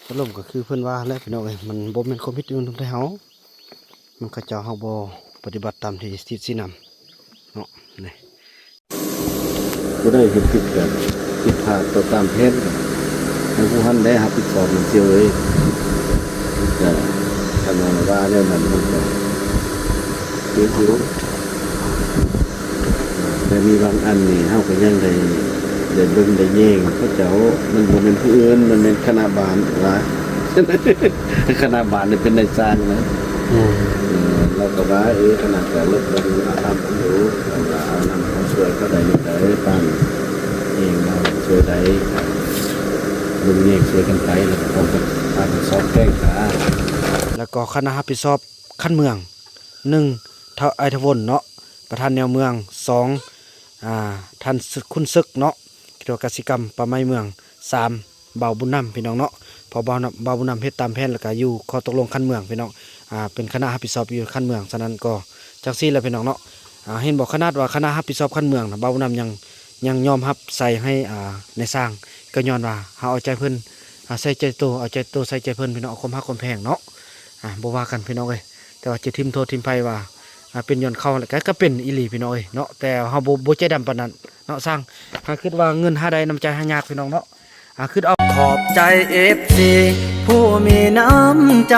ອາລົມກໍຄືເພິ່ນວ່າແຫຼະພີ່ນ້ອງເອີຍ ມັນບໍ່ແມ່ນຄວາມຜິດຂອງແຕ່ເຮົາ ມັນເຂົາເຈົ້າ ເຮົາບໍ່ປະຕິບັດຕາມທີ່ສິດຊີ້ນຳເນາະ. ນີ້ ຜູ້ໃດເຮັດຜິດກໍຜິດພາດຕໍ່ຕາມແຜນ ໃຫ້ຜູ້ຫັ້ນໄດ້ຮັບຜິດຊອບນຳ ສ່ຽວເອີຍ. ກໍຄັນວ່າແນວນັ້ນມັນກໍຄືຢູ່ ແຕ່ມີບາງອັນນີ້ເຮົາກໍຍັງໄດ້ ໄດ້ເບິ່ງໄດ້ແຍງເຂົາເຈົ້າ ມັນບໍ່ແມ່ນຜູ້ອື່ນ ມັນແມ່ນຄະນະບ້ານວ່າ ຄະນະບ້ານນີ້ເປັນນາຍຊ່າງນະ. ອືມ ເອີ ລາວກໍວ່າ ເອີ ຄະນະກໍລົດເບິ່ງອາການຢູ່ ເພິ່ນວ່າເອົານຳເອົາຊ່ວຍເຂົາໄດ້ແນວໃດ ບ້ານເອງເຮົາຊ່ວຍໄດ້ ເບິ່ງແຍງຊ່ວຍກັນໄປ ແລ້ວກໍຕ້ອງຮັບຜິດຊອບແຂວງກາງ ແລ້ວກໍຄະນະຮັບຜິດຊອບຂັ້ນເມືອງ ໜຶ່ງ ທ້າວ ອ້າຍທະວົນເນາະ ປະທານແນວເມືອງ, ສອງ ອ່າ ທ່ານ ຄຸນເສິກເນາະ ເຂດກະສິກຳປ່າໄມ້ເມືອງ, ສາມ ບ່າວບຸນນຳ ພີ່ນ້ອງເນາະ ເພາະບ່າວນຳ ບ່າວບຸນນຳເຮັດຕາມແຜນ ແລ້ວກະຢູ່ຂໍ້ຕົກລົງຂັ້ນເມືອງ ພີ່ນ້ອງ ອ່າ ເປັນຄະນະຮັບຜິດຊອບຢູ່ຂັ້ນເມືອງ. ສະນັ້ນກໍຈັ່ງຊີ້ແຫຼະ ພີ່ນ້ອງເນາະ ອ່າ ເຫັນບໍ່ ຂະໜາດວ່າຄະນະຮັບຜິດຊອບຂັ້ນເມືອງນະ ບ່າວບຸນນຳຍັງ ຍັງຍອມຮັບໃສ່ໃຫ້ ອ່າ ນາຍຊ່າງ ກໍຍ້ອນວ່າເຮົາເອົາໃຈເພິ່ນ ອ່າ ໃສ່ໃຈໂຕ ເອົາໃຈໂຕໃສ່ໃຈເພິ່ນ ພີ່ນ້ອງ ເອົາຄວາມຮັກຄວາມແພງເນາະ ອ່າ ບໍ່ວ່າກັນ ພີ່ນ້ອງເອີຍ. ແຕ່ວ່າຈະຖິ້ມໂທດຖິ້ມໄພວ່າ ອ່າ ເປັນຍ້ອນເຂົາ ແລ້ວກໍ ກໍເປັນອີ່ຫຼີ ພີ່ນ້ອງເອີຍເນາະ ແຕ່ເຮົາບໍ່ ບໍ່ໃຈດຳປານນັ້ນເນາະຊ່າງ. ເຮົາຄິດວ່າເງິນຫາໄດ້ ນ້ຳໃຈຫາຍາກ ພີ່ນ້ອງເນາະ ອ່າ ຄິດເອົາ. ຂອບໃຈເອັຟຊີຜູ້ມີນ້ຳໃຈ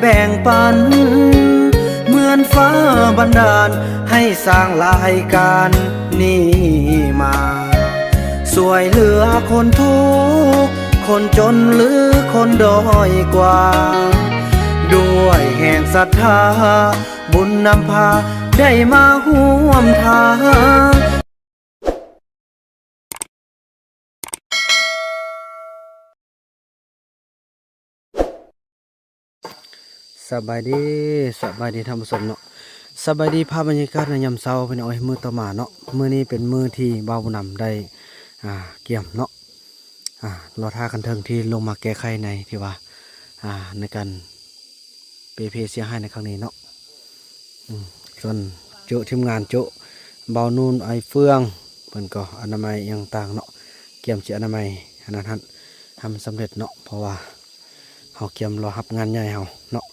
ແບ່ງປັນ ເໝືອນຟ້າບັນດານໃຫ້ສ້າງລາຍການນີ້ມາ ຊ່ວຍເຫຼືອຄົນທຸກ ຄົນຈົນ ຫຼື ຄົນດ້ອຍກວ່າ ດ້ວຍແຮງສັດທາ ບຸນນຳພາໄດ້ມາຮ່ວມທາງ. ສະບາຍດີ ສະບາຍດີທ່ານຜູ້ຊົມເນາະ ສະບາຍດີ ພາບບັນຍາກາດໃນຍາມເຊົ້າ ພີ່ນ້ອງເອີຍ ມື້ຕໍ່ມາເນາະ. ມື້ນີ້ເປັນມື້ທີ່ບ່າວບຸນນຳໄດ້ ອ່າ ກຽມເນາະ ອ່າ ລໍຖ້າຄັນເທິງທີ່ລົງມາແກ້ໄຂໃນທີ່ວ່າ ອ່າ ໃນການເປເພເສຍຫາຍໃນຄັ້ງນີ້ເນາະ. ອືມ ສ່ວນໂຈະ ທີມງານໂຈະ ເບົານູນ ໄອເຟືອງ ເພິ່ນກໍອະນາໄມອີ່ຫຍັງຕ່າງເນາະ ກຽມຊິອະນາໄມອັນນັ້ນຫັ້ນ ໃຫ້ມັນສຳເລັດເນາະ ເພາະວ່າເຮົາກຽມລໍຮັບງານໃຫຍ່ເຮົາເນາະ.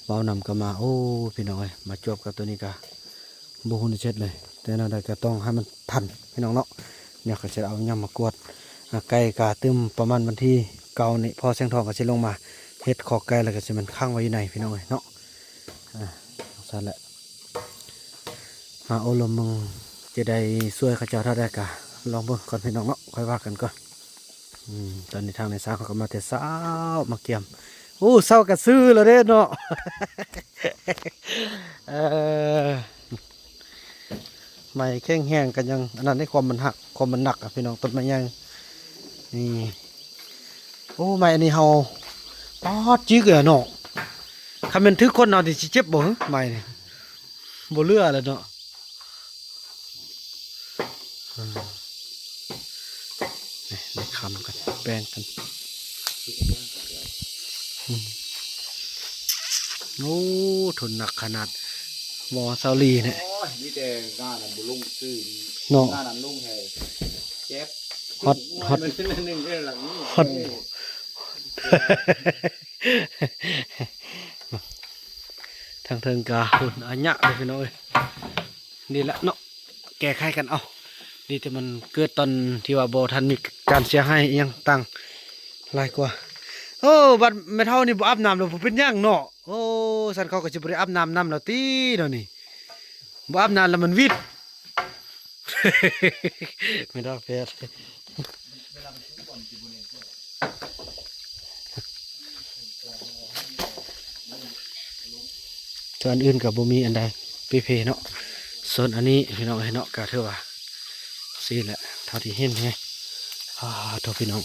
ເບົານຳກໍມາ ໂອ້ ພີ່ນ້ອງເອີຍ ມາຈວບກັບໂຕນີ້ກະ ບໍ່ຮູ້ແນວເຮັດເລີຍ ແຕ່ແນວໃດກໍຕ້ອງໃຫ້ມັນທັນ ພີ່ນ້ອງເນາະ. ດຽວຂ້ອຍຊິເອົາຫຍັງມາກວດ ອ່າ ໄກ່ກະຕື່ມປະມານວັນທີເກົ້ານີ້ ພໍ່ແສງທອງກໍຊິລົງມາເຮັດຄອກໄກ່ ແລ້ວກໍຊິແມ່ນຂັງໄວ້ຢູ່ໃນ ພີ່ນ້ອງເອີຍເນາະ. ອ່າ ຈັ່ງຊັ້ນແຫຼະ ມາໂອ້ລົມເບິ່ງ ຈະໄດ້ຊ່ວຍເຂົາເຈົ້າເທົ່າໃດກໍລອງເບິ່ງກ່ອນ ພີ່ນ້ອງເນາະ ຄ່ອຍວ່າກັນກ່ອນ. ອືມ ຕອນນີ້ທາງນາຍຊ່າງເຂົາກໍມາແຕ່ເຊົ້າ ມາກຽມ ໂອ້ ເຊົ້າກໍຊື່ແລ້ວເດ້ເນາະ ເອີ ໄມ້ແຂງແຮງກໍຍັງອັນນັ້ນເດ້ ຄວາມມັນຫັກ ຄວາມມັນໜັກອະ ພີ່ນ້ອງ ຕົ້ນໄມ້ໃຫຍ່ນີ້. ໂອ້ ໄມ້ອັນນີ້ເຮົາ ປາດ ຈິກເລີຍເນາະ ຄັນແມ່ນຖືກຄົນເຮົານີ້ຊິເຈັບບໍ່ຫື ໄມ້ນີ້? ບໍ່ເຫຼືອແລ້ວເນາະ. ອືມ ນີ້ ນີ້ ຄຳກັນ ແບ່ງກັນ. ອືມ ໂອ້ ທົນໜັກຂະໜາດ ໝໍຊາວລີນີ້. ໂອ້ຍ ມີແຕ່ງານນັ້ນບໍ່ລົງຊື່ເນາະ ງານນັ້ນລົງແທ້ເຈັບ. ຮອດ ຮອດ ຮອດ ທາງເທິງກະພຸ້ນ ອາຍະເດ້ ພີ່ນ້ອງເອີຍ. ນີ້ແຫຼະເນາະ ແກ້ໄຂກັນເອົາ. ດີແຕ່ມັນເກີດຕອນທີ່ວ່າບໍ່ທັນມີການເສຍຫາຍອີ່ຫຍັງຕ່າງຫຼາຍກວ່າ. ໂອ້ ບັດແມ່ເຖົ້ານີ້ບໍ່ອາບນ້ຳແລ້ວບໍ່ເປັນຫຍັງເນາະ. ໂອ້ ຊັ້ນເຂົາກໍຊິບໍ່ໄດ້ອາບນ້ຳນຳແລ້ວຕິເນາະນີ້. ບໍ່ອາບນ້ຳແລ້ວມັນຫວິດ ແມ່ນບໍ່ແພດ? ສ່ວນອື່ນກໍບໍ່ມີອັນໃດເປເພເນາະ. ສ່ວນອັນນີ້ພີ່ນ້ອງເອີຍເນາະ ກໍຖືວ່າຊີ້ແຫຼະ ເທົ່າທີ່ເຫັນແຮະ. ອາ ໂທ້ ພີ່ນ້ອງ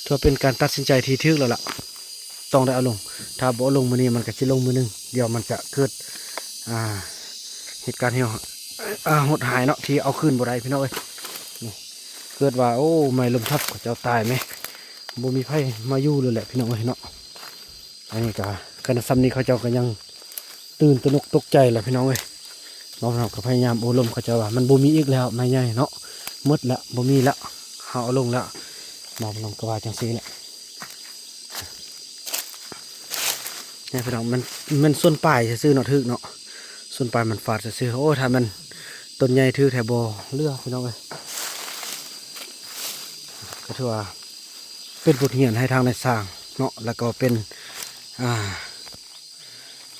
ຖືວ່າເປັນການຕັດສິນໃຈທີ່ຖືກແລ້ວລະ ຕ້ອງໄດ້ເອົາລົງ. ຖ້າບໍ່ເອົາລົງມື້ນີ້ ມັນກໍຊິລົງມື້ໜຶ່ງ ດຽວມັນຈະເກີດ ອ່າ ເຫດການເຫດ ອ່າ ໂຫດຮ້າຍເນາະ ທີ່ເອົາຄືນບໍ່ໄດ້ ພີ່ນ້ອງເອີຍ. ນີ້ ເກີດວ່າ ໂອ້ ໄມ້ລົ້ມທັບ ເຂົາເຈົ້າຕາຍແມ ບໍ່ມີໃຜມາຢູ່ເລີຍແຫຼະ ພີ່ນ້ອງເອີຍເນາະ. ອັນນີ້ກໍ ຂະໜາດສ່ຳນີ້ ເຂົາເຈົ້າກໍຍັງຕື່ນຕະໜົກຕົກໃຈແຫຼະ ພີ່ນ້ອງເອີຍ. ເຮົາກໍພະຍາຍາມໂອ້ລົມເຂົາເຈົ້າວ່າ ມັນບໍ່ມີອີກແລ້ວ ໄມ້ໃຫຍ່ເນາະ ໝົດລະ ບໍ່ມີລະ ເຮົາເອົາລົງລະ. ເຮົາກໍວ່າຈັ່ງຊີ້ແຫຼະ. ນີ້ພີ່ນ້ອງ ມັນ ມັນສ່ວນປາຍຊື່ໆເນາະ ຖືກເນາະ ສ່ວນປາຍມັນຟາດຊື່ໆ. ໂອ້ ຖ້າມັນຕົ້ນໃຫຍ່ຖືກແທ້ບໍ່ເຫຼືອພີ່ນ້ອງເອີຍ. ກໍຖືວ່າເປັນບົດຮຽນໃຫ້ທາງນາຍຊ່າງເນາະ ແລ້ວກໍເປັນ ອ່າ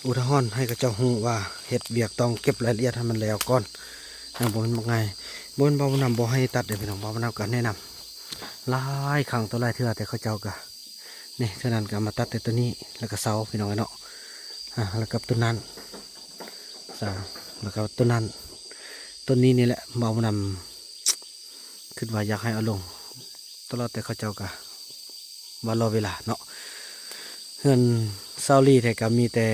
ອຸທາຫອນໃຫ້ເຂົາເຈົ້າຮູ້ວ່າເຮັດວຽກຕ້ອງເກັບລາຍລະອຽດໃຫ້ມັນແລ້ວກ່ອນ. ອ່າ ບໍ່ແມ່ນວ່າງ່າຍ ບໍ່ແມ່ນວ່າບໍ່ນຳບໍ່ໃຫ້ຕັດເດ້ພີ່ນ້ອງ ເວົ້ານຳກໍແນະນຳຫຼາຍຄັ້ງຕໍ່ຫຼາຍເທື່ອ ແຕ່ເຂົາເຈົ້າກໍ ນີ້ ເທື່ອນັ້ນກໍເອົາມາຕັດແຕ່ຕົວນີ້ ແລ້ວກໍເສົາພີ່ນ້ອງເອີຍເນາະ. ອ່າ ແລ້ວກັບຕົວນັ້ນ ສາມ ແລ້ວກໍຕົວນັ້ນ ຕົວນີ້ນີ້ແຫຼະ ເວົ້ານຳ ຄິດວ່າຢາກໃຫ້ເອົາລົງ ຕະຫຼອດແຕ່ເຂົາເຈົ້າກໍວ່າລໍເວລາເນາະ. ເຮືອນຊາວລີແທ້ກໍມີແຕ່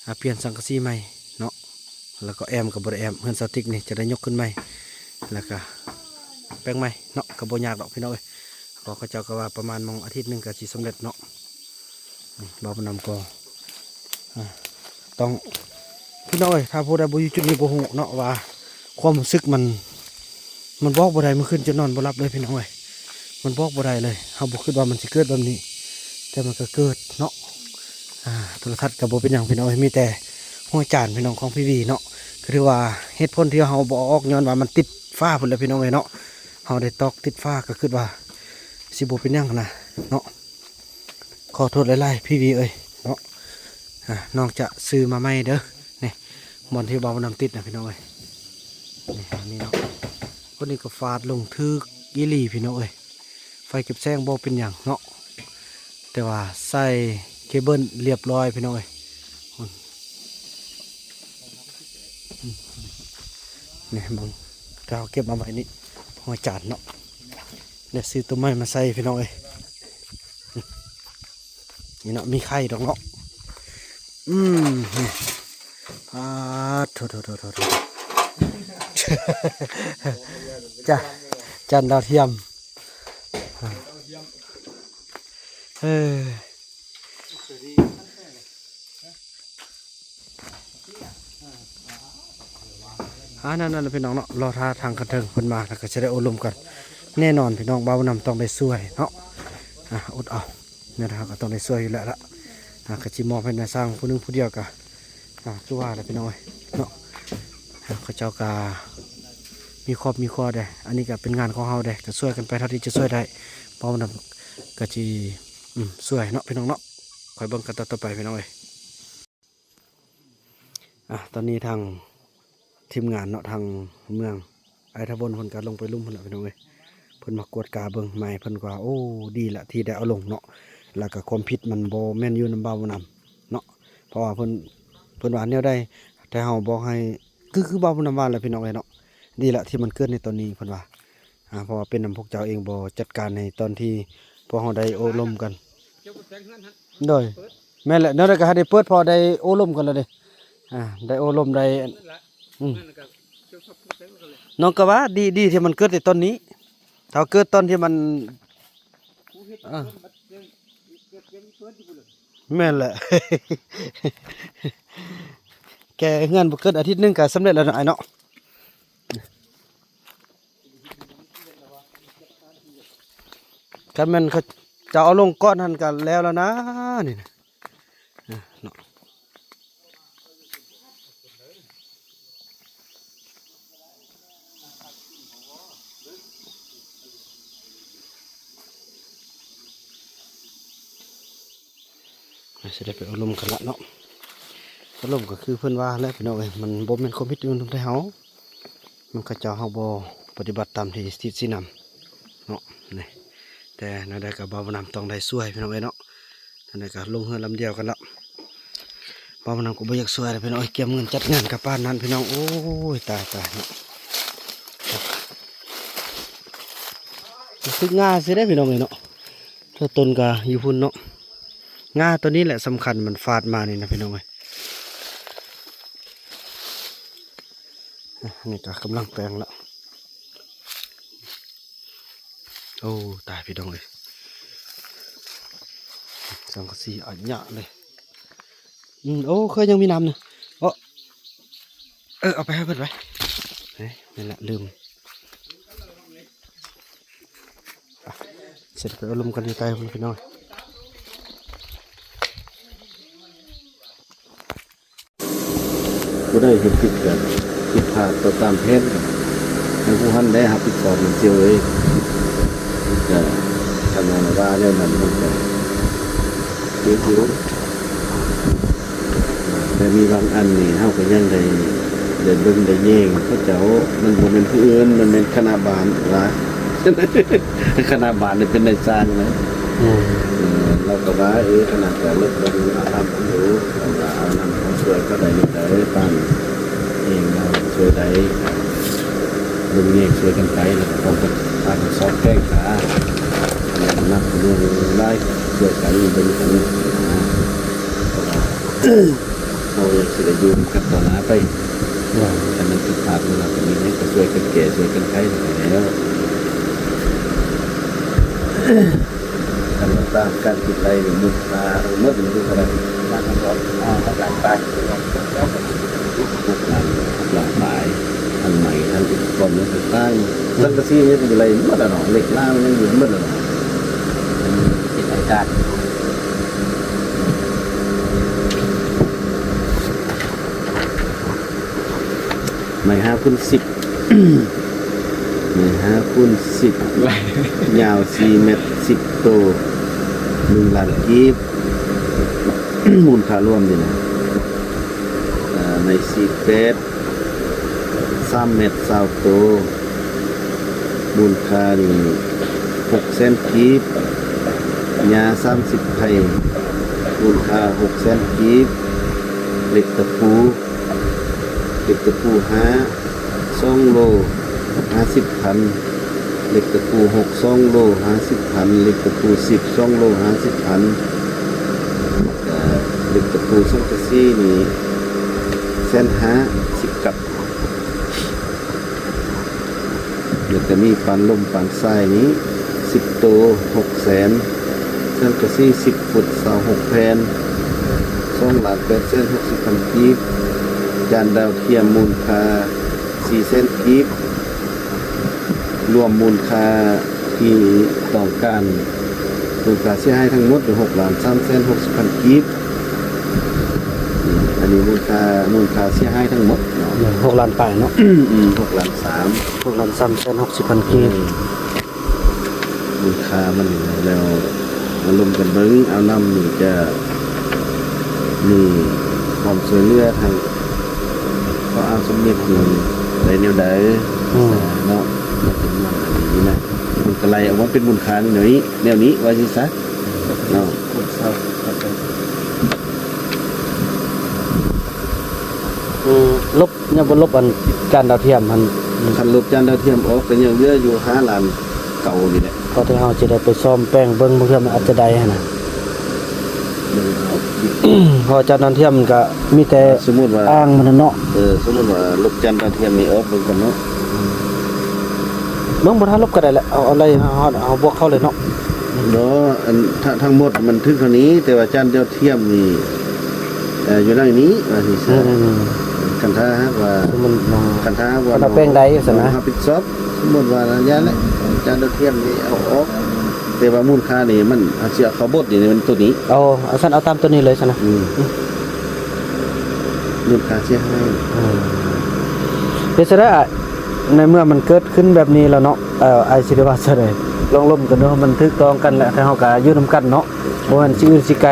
ອ່າ ປ່ຽນສັງກະສີໃໝ່ເນາະ ແລ້ວກໍແອ້ມກໍບໍ່ໄດ້ແອ້ມ. ເຮືອນຊາວຕິກນີ້ຈະໄດ້ຍົກຂຶ້ນໃໝ່ ແລ້ວກໍແປງໃໝ່ເນາະ ກໍບໍ່ຍາກດອກພີ່ນ້ອງເອີຍ. ກໍເຂົາເຈົ້າກໍວ່າປະມານໝ່ອງອາທິດໜຶ່ງກໍຊິສຳເລັດເນາະ. ອືມ ເວົ້ານຳກໍ ອ່າ ຕ້ອງ ພີ່ນ້ອງເອີຍ ຖ້າຜູ້ໃດບໍ່ຢູ່ຈຸດນີ້ບໍ່ຮູ້ເນາະວ່າຄວາມຮູ້ສຶກມັນ ມັນບອກບໍ່ໄດ້. ມື້ຄືນຈົນນອນບໍ່ຫຼັບເລີຍພີ່ນ້ອງເອີຍ ມັນບອກບໍ່ໄດ້ເລີຍ. ເຮົາບໍ່ຄິດວ່າມັນຊິເກີດແບບນີ້ ແຕ່ມັນກໍເກີດເນາະ. ອ່າ ໂທລະທັດກໍບໍ່ເປັນຫຍັງພີ່ນ້ອງເອີຍ ມີແຕ່ຫົວຈານພີ່ນ້ອງຂອງພີວີເນາະ. ກໍຖືວ່າເຫດຜົນທີ່ເຮົາບໍ່ເອົາອອກ ຍ້ອນວ່າມັນຕິດຝາພຸ້ນແຫຼະພີ່ນ້ອງເອີຍເນາະ. ເຮົາໄດ້ຕອກຕິດຝາ ກໍຄິດວ່າຊິບໍ່ເປັນຫຍັງຫັ້ນນະເນາະ. ຂໍໂທດຫຼາຍໆ ພີວີເອີຍເນາະ. ອ່າ ນ້ອງຈະຊື້ມາໃໝ່ເດີ. ນີ້ ບ່ອນທີ່ເບົານຳຕິດນະພີ່ນ້ອງເອີຍ ນີ້ ອັນນີ້ເນາະ. ຄົນນີ້ກໍຟາດລົງຖືກອີ່ຫຼີພີ່ນ້ອງເອີຍ. ໄຟເກັບແສງບໍ່ເປັນຫຍັງເນາະ ແຕ່ວ່າໃສ່ເຄເບິນລຽບຮ້ອຍພີ່ນ້ອງເອີຍ. ນີ້ເບິ່ງ ເຮົາເກັບມາໄວ້ນີ້ ຫົວຈານເນາະ. ດຽວຊື້ຕົວໃໝ່ມາໃສ່ພີ່ນ້ອງເອີຍ. ນີ້ເນາະ ມີໄຂ່ດອກເນາະ. ອືມ ນີ້ ປາດໂທ ໂທ ໂທ ໂທ ໂທ ຈານ ຈານດາວທຽມ ເອີ. ອ່າ ນັ້ນ ນັ້ນແຫຼະພີ່ນ້ອງເນາະ ລໍຖ້າທາງຂັ້ນເທິງເພິ່ນມາ ແລ້ວກໍຈະໄດ້ໂອ້ລົມກັນ. ແນ່ນອນພີ່ນ້ອງ ເບົານຳຕ້ອງໄດ້ຊ່ວຍເນາະ. ອ່າ ອົດເອົາ ແມ່ນ ເຮົາກໍຕ້ອງໄດ້ຊ່ວຍຢູ່ແລ້ວລະ. ອ່າ ກໍຊິມອບໃຫ້ນາຍຊ່າງຜູ້ໜຶ່ງຜູ້ດຽວກໍ ອ່າ ຄືວ່າແຫຼະພີ່ນ້ອງເອີຍເນາະ. ອ່າ ເຂົາເຈົ້າກໍມີຄອບມີຄົວເດ້ ອັນນີ້ກໍເປັນງານຂອງເຮົາເດ້ ກໍຊ່ວຍກັນໄປເທົ່າທີ່ຈະຊ່ວຍໄດ້. ເບົານຳກໍຊິ ອືມ ຊ່ວຍເນາະພີ່ນ້ອງເນາະ. ຄອຍເບິ່ງກັນຕໍ່ໆໄປພີ່ນ້ອງເອີຍ. ອ່າ ຕອນນີ້ທາງທີມງານເນາະ ທາງເມືອງໄອທະວົນເພິ່ນກໍລົງໄປລຸ່ມພຸ້ນແຫຼະພີ່ນ້ອງເອີຍ. ເພິ່ນມາກວດກາເບິ່ງໃໝ່ ເພິ່ນກໍວ່າ ໂອ້ ດີລະທີ່ໄດ້ເອົາລົງເນາະ ແລ້ວກໍຄວາມຜິດມັນບໍ່ແມ່ນຢູ່ນຳເບົານຳເນາະ. ເພາະວ່າເພິ່ນ ເພິ່ນວ່າແນວໃດ ແຕ່ເຮົາບອກໃຫ້ ຄື ຄືເບົານຳວ່າແຫຼະພີ່ນ້ອງເອີຍເນາະ. ດີລະທີ່ມັນເກີດໃນຕອນນີ້ ເພິ່ນວ່າ ອ່າ ເພາະວ່າເປັນນຳພວກເຈົ້າເອງບໍ່ຈັດການໃຫ້ຕອນທີ່ພວກເຮົາໄດ້ໂອ້ລົມກັນ. ໂດຍ ແມ່ນແຫຼະ ແນວໃດກໍໃຫ້ໄດ້ເປີດ ເພາະໄດ້ໂອ້ລົມກັນແລ້ວເດ້. ອ່າ ໄດ້ໂອ້ລົມໄດ້ ອືມ ນ້ອງກໍວ່າດີ ດີທີ່ມັນເກີດໃນຕອນນີ້ ຖ້າເກີດຕອນທີ່ມັນ ອ່າ ແມ່ນແຫຼະ ແກ່ເຮືອນບໍ່ເກີນອາທິດໜຶ່ງກໍສຳເລັດແລ້ວເນາະ ອ້າຍເນາະ. ຄັນແມ່ນເຂົາເຈົ້າເອົາລົງກ່ອນຫັ້ນກໍແລ້ວແລ້ວນະ ນີ້ນະ ເນາະ. ຊິໄດ້ໄປໂອ້ລົມກັນລະເນາະ. ໂອ້ລົມກໍຄືເພິ່ນວ່າແຫຼະພີ່ນ້ອງເອີຍ ມັນບໍ່ແມ່ນຄວາມຜິດຢູ່ນຳແຕ່ເຮົາ ມັນເຂົາເຈົ້າ ເຮົາບໍ່ປະຕິບັດຕາມທີ່ສິດຊີ້ນຳເນາະ. ນີ້ ແຕ່ແນວໃດກໍເບົານຳຕ້ອງໄດ້ຊ່ວຍພີ່ນ້ອງເອີຍເນາະ. ແນວໃດກໍລົງເຮືອລຳດຽວກັນລະ ເບົານຳກໍບໍ່ຢາກຊ່ວຍແຫຼະພີ່ນ້ອງເອີຍ. ກຽມເງິນຈັດງານກັບປານນັ້ນພີ່ນ້ອງ ໂອ້ຍ ຕາຍ ຕາຍເນາະ. ຮູ້ສຶກງ່າຍຊິເດ້ພີ່ນ້ອງເອີຍເນາະ. ເທິງຕົ້ນກໍຢູ່ພຸ້ນເນາະ ງ່າຕົວນີ້ແຫຼະສຳຄັນ ມັນຟາດມານີ້ນະພີ່ນ້ອງເອີຍ. ອ່ະ ນີ້ກໍກຳລັງແປງລະ ໂອ້ ຕາຍພີ່ນ້ອງເອີຍ ສັງກະສີອາຍະເລີຍ. ອືມ ໂອ້ ເຄີຍຍັງມີນ້ຳນະ ເອາະ ເອີ ເອົາໄປໃຫ້ເພິ່ນໄປ ເອີ ແມ່ນລະ ລືມ ອ່ະ ເສັດໄປໂອ້ລົມກັນຢູ່ໃຕ້ພຸ້ນພີ່ນ້ອງ. ຜູ້ໃດເຮັດຜິດກໍຜິດພາດຕໍ່ຕາມແຜນ ໃຫ້ຜູ້ຫັ້ນໄດ້ຮັບຜິດຊອບນຳ ສ່ຽວເອີຍ. ກໍຄັນວ່າແນວນັ້ນມັນກໍຖືກຢູ່ ແຕ່ມີບາງອັນນີ້ເຮົາກໍຍັງໄດ້ ໄດ້ເບິ່ງໄດ້ແຍງເຂົາເຈົ້າ. ມັນບໍ່ແມ່ນຜູ້ອື່ນ ມັນແມ່ນຄະນະບ້ານວ່າ ຄະນະບ້ານນີ້ເປັນນາຍຊ່າງນະ. ອືມ ເອີ ລາວກໍວ່າ ເອີ ຄະນະກໍເລິກເບິ່ງເອົານຳຢູ່ ເຮົາກໍເອົານຳເຂົາຊ່ວຍເຂົາໄດ້ແນວໃດ ປານເອງເຮົາຊ່ວຍໄດ້ ເບິ່ງແຍງຊ່ວຍກັນໄປ ແລ້ວກໍຕ້ອງໄປພາກັນສອດແກ້ງຂາ ແລ້ວກໍນັບເລື່ອງຫຼາຍ ຊ່ວຍກັນເບິ່ງກັນນະ ເພາະວ່າ ເຮົາຍັງຊິໄດ້ຢູ່ນຳກັນຕໍ່ໜ້າໄປ. ໂດຍ ຄັນມັນຜິດພາດມາແລ້ວກໍມີຫຍັງກໍຊ່ວຍກັນແກ້ ຊ່ວຍກັນໄຂນັ້ນແຫຼະ. ຄັນວ່າຕາມການຄິດໄລ່ນີ້ ມູນຄ່າທັງໝົດນີ້ຢູ່ເທົ່າໃດ? ປະມານ ອ່າ ຫົກລ້ານປາຍ ຫົກລ້ານ ຫົກລ້ານປາຍ ທັງໄມ້ ທັງອຸປະກອນຫຍັງຕ່າງໆ ສັງກະສີຫຍັງກໍຢູ່ໄລ່ໝົດລະເນາະ ເຫຼັກລາວຫຍັງຢູ່ໝົດລະເນາະ ເປັນລາຍການ. ໄມ້ຫ້າຄູນສິບ ໄມ້ຫ້າຄູນສິບ ຍາວສີ່ແມັດ ສິບໂຕ ໜຶ່ງລ້ານກີບ ມູນຄ່າລວມນີ້ນະ. ເອີ ໄມ້ສີ່ແປດ ສາມແມັດ ຊາວໂຕ ມູນຄ່ານີ້ຫົກແສນກີບ, ຫຍ້າສາມສິບໄຮ່ ມູນຄ່າຫົກແສນກີບ, ເຫຼັກຕະປູ ເຫຼັກຕະປູຫ້າ ສອງໂລຫ້າສິບພັນ, ເຫຼັກຕະປູຫົກ ສອງໂລຫ້າສິບພັນ, ເຫຼັກຕະປູສິບ ສອງໂລຫ້າສິບພັນ, ເອີ ເຫຼັກຕະປູສັງກະສີນີ້ແສນຫ້າ ສິບກັບ. ແລ້ວກໍມີປານລົມປານຊາຍນີ້ສິບໂຕ ຫົກແສນ, ສັງກະສີສິບຟຸດ ຊາວຫົກແຜ່ນ ສອງລ້ານແປດແສນຫົກສິບພັນກີບ, ຈານດາວທຽມມູນຄ່າສີ່ແສນກີບ, ລວມມູນຄ່າທີ່ຕ້ອງການ ມູນຄ່າເສຍຫາຍທັງໝົດຢູ່ຫົກລ້ານສາມແສນຫົກສິບພັນກີບ. ອັນນີ້ມູນຄ່າ ມູນຄ່າເສຍຫາຍທັງໝົດເນາະ ຫົກລ້ານປາຍເນາະ. ອືມ ຫົກລ້ານສາມ ຫົກລ້ານສາມແສນຫົກສິບພັນກີບ ອືມ ມູນຄ່າມັນ. ແລ້ວມາລົມກັນເບິ່ງ ອາວນຳນີ້ຈະມີຄວາມຊ່ວຍເຫຼືອທາງ ເພາະອາວສົມເດັດນີ້ໄດ້ແນວໃດ ອືມ ເນາະ ມັນເປັນມັນອັນນີ້ນະ ມັນກໍໄລ່ອອກມາເປັນມູນຄ່ານີ້ ແນວນີ້ ແນວນີ້ ວ່າຊີ້ຊະເນາະ. ອືມ ລົບ ຍັງບໍ່ລົບອັນຈານດາວທຽມຫັ້ນ. ຄັນລົບຈານດາວທຽມອອກ ກໍຍັງເຫຼືອຢູ່ຫ້າລ້ານເກົ້ານີ້ແຫຼະ ພໍທີ່ເຮົາຊິໄດ້ໄປສ້ອມແປງເບິ່ງ ບາງເທື່ອມັນອາດຈະໄດ້ຫັ້ນນະ. ເບິ່ງເອົາ ເພາະຈານດາວທຽມມັນກໍມີແຕ່ ສົມມຸດວ່າ ອ່າງມັນນະເນາະ. ເອີ ສົມມຸດວ່າລົບຈານດາວທຽມນີ້ອອກເບິ່ງກ່ອນເນາະ. ເບິ່ງ ບໍ່ທັນລົບກໍໄດ້ແຫຼະ ເອົາ ເອົາໄລ່ເຮົາ ເຮົາບວກເຂົ້າເລີຍເນາະ. ບໍ່ ອັນ ທັງ ທັງໝົດມັນຖືກເທົ່ານີ້ ແຕ່ວ່າຈານດາວທຽມນີ້ ເອີ ຢູ່ໃນນີ້ວ່າຊີ້ຊະ. ອືມ ຄັນຖ້າຫາກວ່າ ຄັນຖ້າຫາກວ່າ ຄັນວ່າແປງໃດຊັ້ນນະ ເຮົາຮັບຜິດຊອບ ສົມມຸດວ່າລະຍະແຫຼະ ຈານດາວທຽມນີ້ເອົາອອກ ແຕ່ວ່າມູນຄ່ານີ້ມັນ ເຮົາຊິເອົາເຂົ້າບົດນີ້ ມັນໂຕນີ້. ເອົາ ເອົາຊັ້ນ ເອົາຕາມໂຕນີ້ເລີຍຊັ້ນນະ. ອືມ ມູນຄ່າເສຍຫາຍ. ອືມ ເຮັດຈັ່ງໃດອ້າຍ ໃນເມື່ອມັນເກີດຂຶ້ນແບບນີ້ແລ້ວເນາະ ເອີ ອ້າຍຊິໄດ້ວ່າຈັ່ງໃດ ລອງລົມກັນເນາະ ມັນຖືກຕ້ອງກັນແຫຼະ ແຕ່ເຮົາກໍຢູ່ນຳກັນເນາະ ບໍ່ແມ່ນຊິອື່ນຊິໄກ.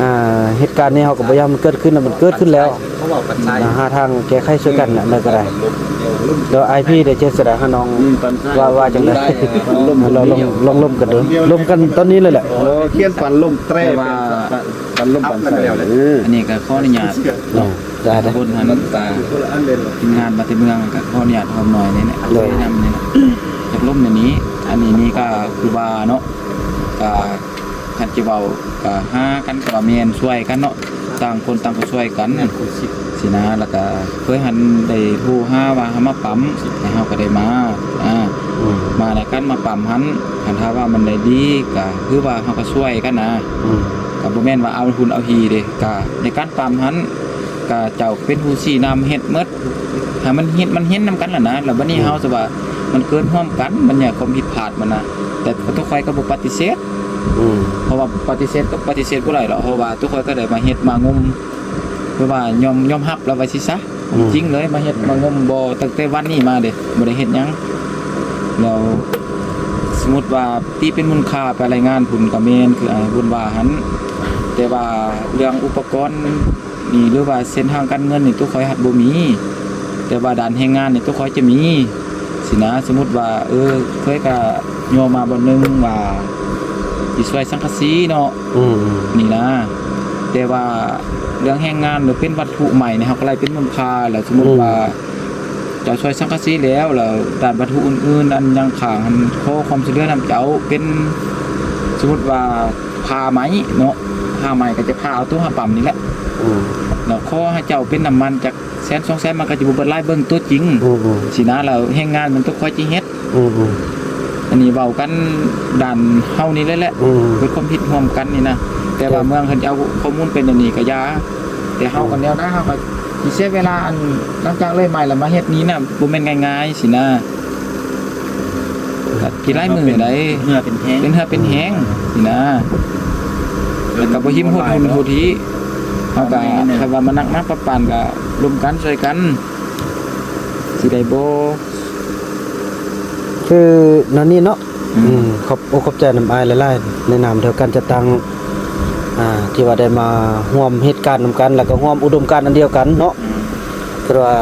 ອ່າ ເຫດການນີ້ເຮົາກໍບໍ່ຢາກໃຫ້ມັນເກີດຂຶ້ນ ແລ້ວມັນເກີດຂຶ້ນແລ້ວ ຫາທາງແກ້ໄຂຊ່ວຍກັນແຫຼະ ແນວໃດກໍໄດ້. ແລ້ວອ້າຍພີ້ໄດ້ເຈດສະດາຫານ້ອງ ອືມ ວ່າ ວ່າຈັ່ງໃດ ລອງ ລອງລົມກັນເດີ ລົມກັນຕອນນີ້ເລີຍແຫຼະ. ໂອ້ ຂຽນປັນລົມແຕກ ປັນລົມປັນໃສ່. ເອີ ອັນນີ້ກໍຂໍອະນຸຍາດເນາະ ໄດ້ ໄດ້ ຄົນຫັ້ນ ທີມງານມາແຕ່ເມືອງ ກໍຂໍອະນຸຍາດຫອມໜ້ອຍນີ້ແຫຼະ ແນະນຳນີ້ແຫຼະ ຢາກລົມໃນນີ້. ອັນນີ້ນີ້ກໍຄືວ່າເນາະ ກໍ ຄັນຈະເວົ້າກໍຫາກັນກໍວ່າແມ່ນ ຊ່ວຍກັນເນາະ ຕ່າງຄົນຕ່າງກໍຊ່ວຍກັນ ແມ່ນ ຄົນສິບ ຊີ້ນະ. ແລ້ວກໍເຄີຍຫັ້ນໄດ້ໂທຫາວ່າໃຫ້ມາປ້ຳ ແລ້ວເຮົາກໍໄດ້ມາ ອາ ອືມ ມານຳກັນມາປ້ຳຫັ້ນ ຄັນຖ້າວ່າມັນໄດ້ດີກໍຄືວ່າເຮົາກໍຊ່ວຍກັນນະ ອືມ ກໍບໍ່ແມ່ນວ່າເອົາຮຸ່ນເອົາຮີເດ້ ກໍໃນການປ້ຳຫັ້ນ ກໍເຈົ້າເປັນຜູ້ຊີ້ນຳເຮັດໝົດ ໃຫ້ມັນເຮັດ ມັນເຫັນນຳກັນຫັ້ນນະ. ແລ້ວບັດນີ້ ອືມ ເຮົາສະວ່າມັນເກີດຮ່ວມກັນ ບັດນີ້ຄວາມຜິດພາດມັນນະ ແຕ່ຕົວຂ້ອຍກໍບໍ່ປະຕິເສດ ອືມ ເພາະວ່າປະຕິເສດກໍປະຕິເສດບໍ່ໄດ້ດອກ ເພາະວ່າຕົວຂ້ອຍກໍໄດ້ມາເຮັດມາງຸມ ຄືວ່າຍອມ ຍອມຮັບລະວ່າຊິຊະ ອືມ ຈິງເລີຍ ມາເຮັດມາງົມບໍ່ ຕັ້ງແຕ່ວັນນີ້ມາເດ້ ບໍ່ໄດ້ເຮັດຫຍັງ. ແລ້ວສົມມຸດວ່າຕີເປັນມູນຄ່າໄປລາຍງານພຸ້ນກະແມ່ນ ຄືອ້າຍບຸນວ່າຫັ້ນ, ແຕ່ວ່າເລື່ອງອຸປະກອນນີ້ ຫຼືວ່າເສັ້ນທາງການເງິນນີ້ ໂຕຂ້ອຍຮັດບໍ່ມີ, ແຕ່ວ່າດ້ານແຮງງານນີ້ ໂຕຂ້ອຍຈະມີຊີ້ນະ. ສົມມຸດວ່າ ເອີ ຂ້ອຍກະຍໍມາບ່ອນໜຶ່ງວ່າຊິຊ່ວຍສັງກະສີເນາະ ອືມໆ ນີ້ນະ, ແຕ່ວ່າເລື່ອງແຮງງານ ຫຼືເປັນວັດຖຸໃໝ່ນີ້ ເຮົາກະໄລ່ເປັນມູນຄ່າ. ແລ້ວສົມມຸດ ອືມ ວ່າເຈົ້າຊ່ວຍສັງກະສີແລ້ວ ແລ້ວດ້ານວັດຖຸອື່ນໆ ອັນຫຍັງຄ້າງຫັ້ນ ຂໍຄວາມຊ່ວຍເຫຼືອນຳເຈົ້າ ເປັນ ສົມມຸດວ່າຜ່າໄມ້ເນາະ, ຜ່າໄມ້ກະຈະຜ່າເອົາໂຕເຮົາປ້ຳນີ້ແຫຼະ ອືມ ແລ້ວຂໍໃຫ້ເຈົ້າເປັນນ້ຳມັນຈັກ ແສນສອງແສນ ມັນກະຈະບໍ່ເບິດຫຼາຍ ເບິ່ງຕົວຈິງ ອືມໆ ຊີ້ນະ. ແລ້ວແຮງງານມັນຕ້ອງຄອຍຊິເຮັດ ອືມໆ ອັນນີ້ເວົ້າກັນດ້ານເຮົານີ້ແຫຼະ ອືມ ເປັນຄວາມຄິດຮ່ວມກັນນີ້ນະ. ແຕ່ວ່າ ແຕ່ ເມືອງເຂົາເຈົ້າເອົາຂໍ້ມູນເປັນແນວນີ້ກະຢ່າ, ແຕ່ເຮົາກະ ອືມ ແນວໃດເຮົາກະຊິເສຍເວລາ ອັນຫຼັງຈາກເລີຍໄມ້ລະມາເຮັດນີ້ນະ ບໍ່ແມ່ນງ່າຍໆຊີ້ນະ. ກະກິນຫຼາຍມື້ໃດ ເປັນເຫື່ອເປັນແຮງ ເປັນເຫື່ອເປັນແຮງຊີ້ນະ. ແລ້ວກະບໍ່ຫິມຫົດຮຸ່ນຫົດຮີ ເຮົາກະ ຄັນວ່າມັນໜັກມາປັບປານກະລົມກັນຊ່ວຍກັນ ຊິໄດ້ບໍ່? ຄືແນວນີ້ເນາະ ອືມ ອືມ ຂອບອົກຂອບໃຈນຳອ້າຍຫຼາຍໆ ໃນນາມເດີການຈັດຕັ້ງ ອ່າ ທີ່ວ່າໄດ້ມາຮ່ວມເຮັດການນຳກັນ ແລ້ວກະຮ່ວມອຸດົມການອັນດຽວກັນເນາະ ອືມ ຄືວ່າ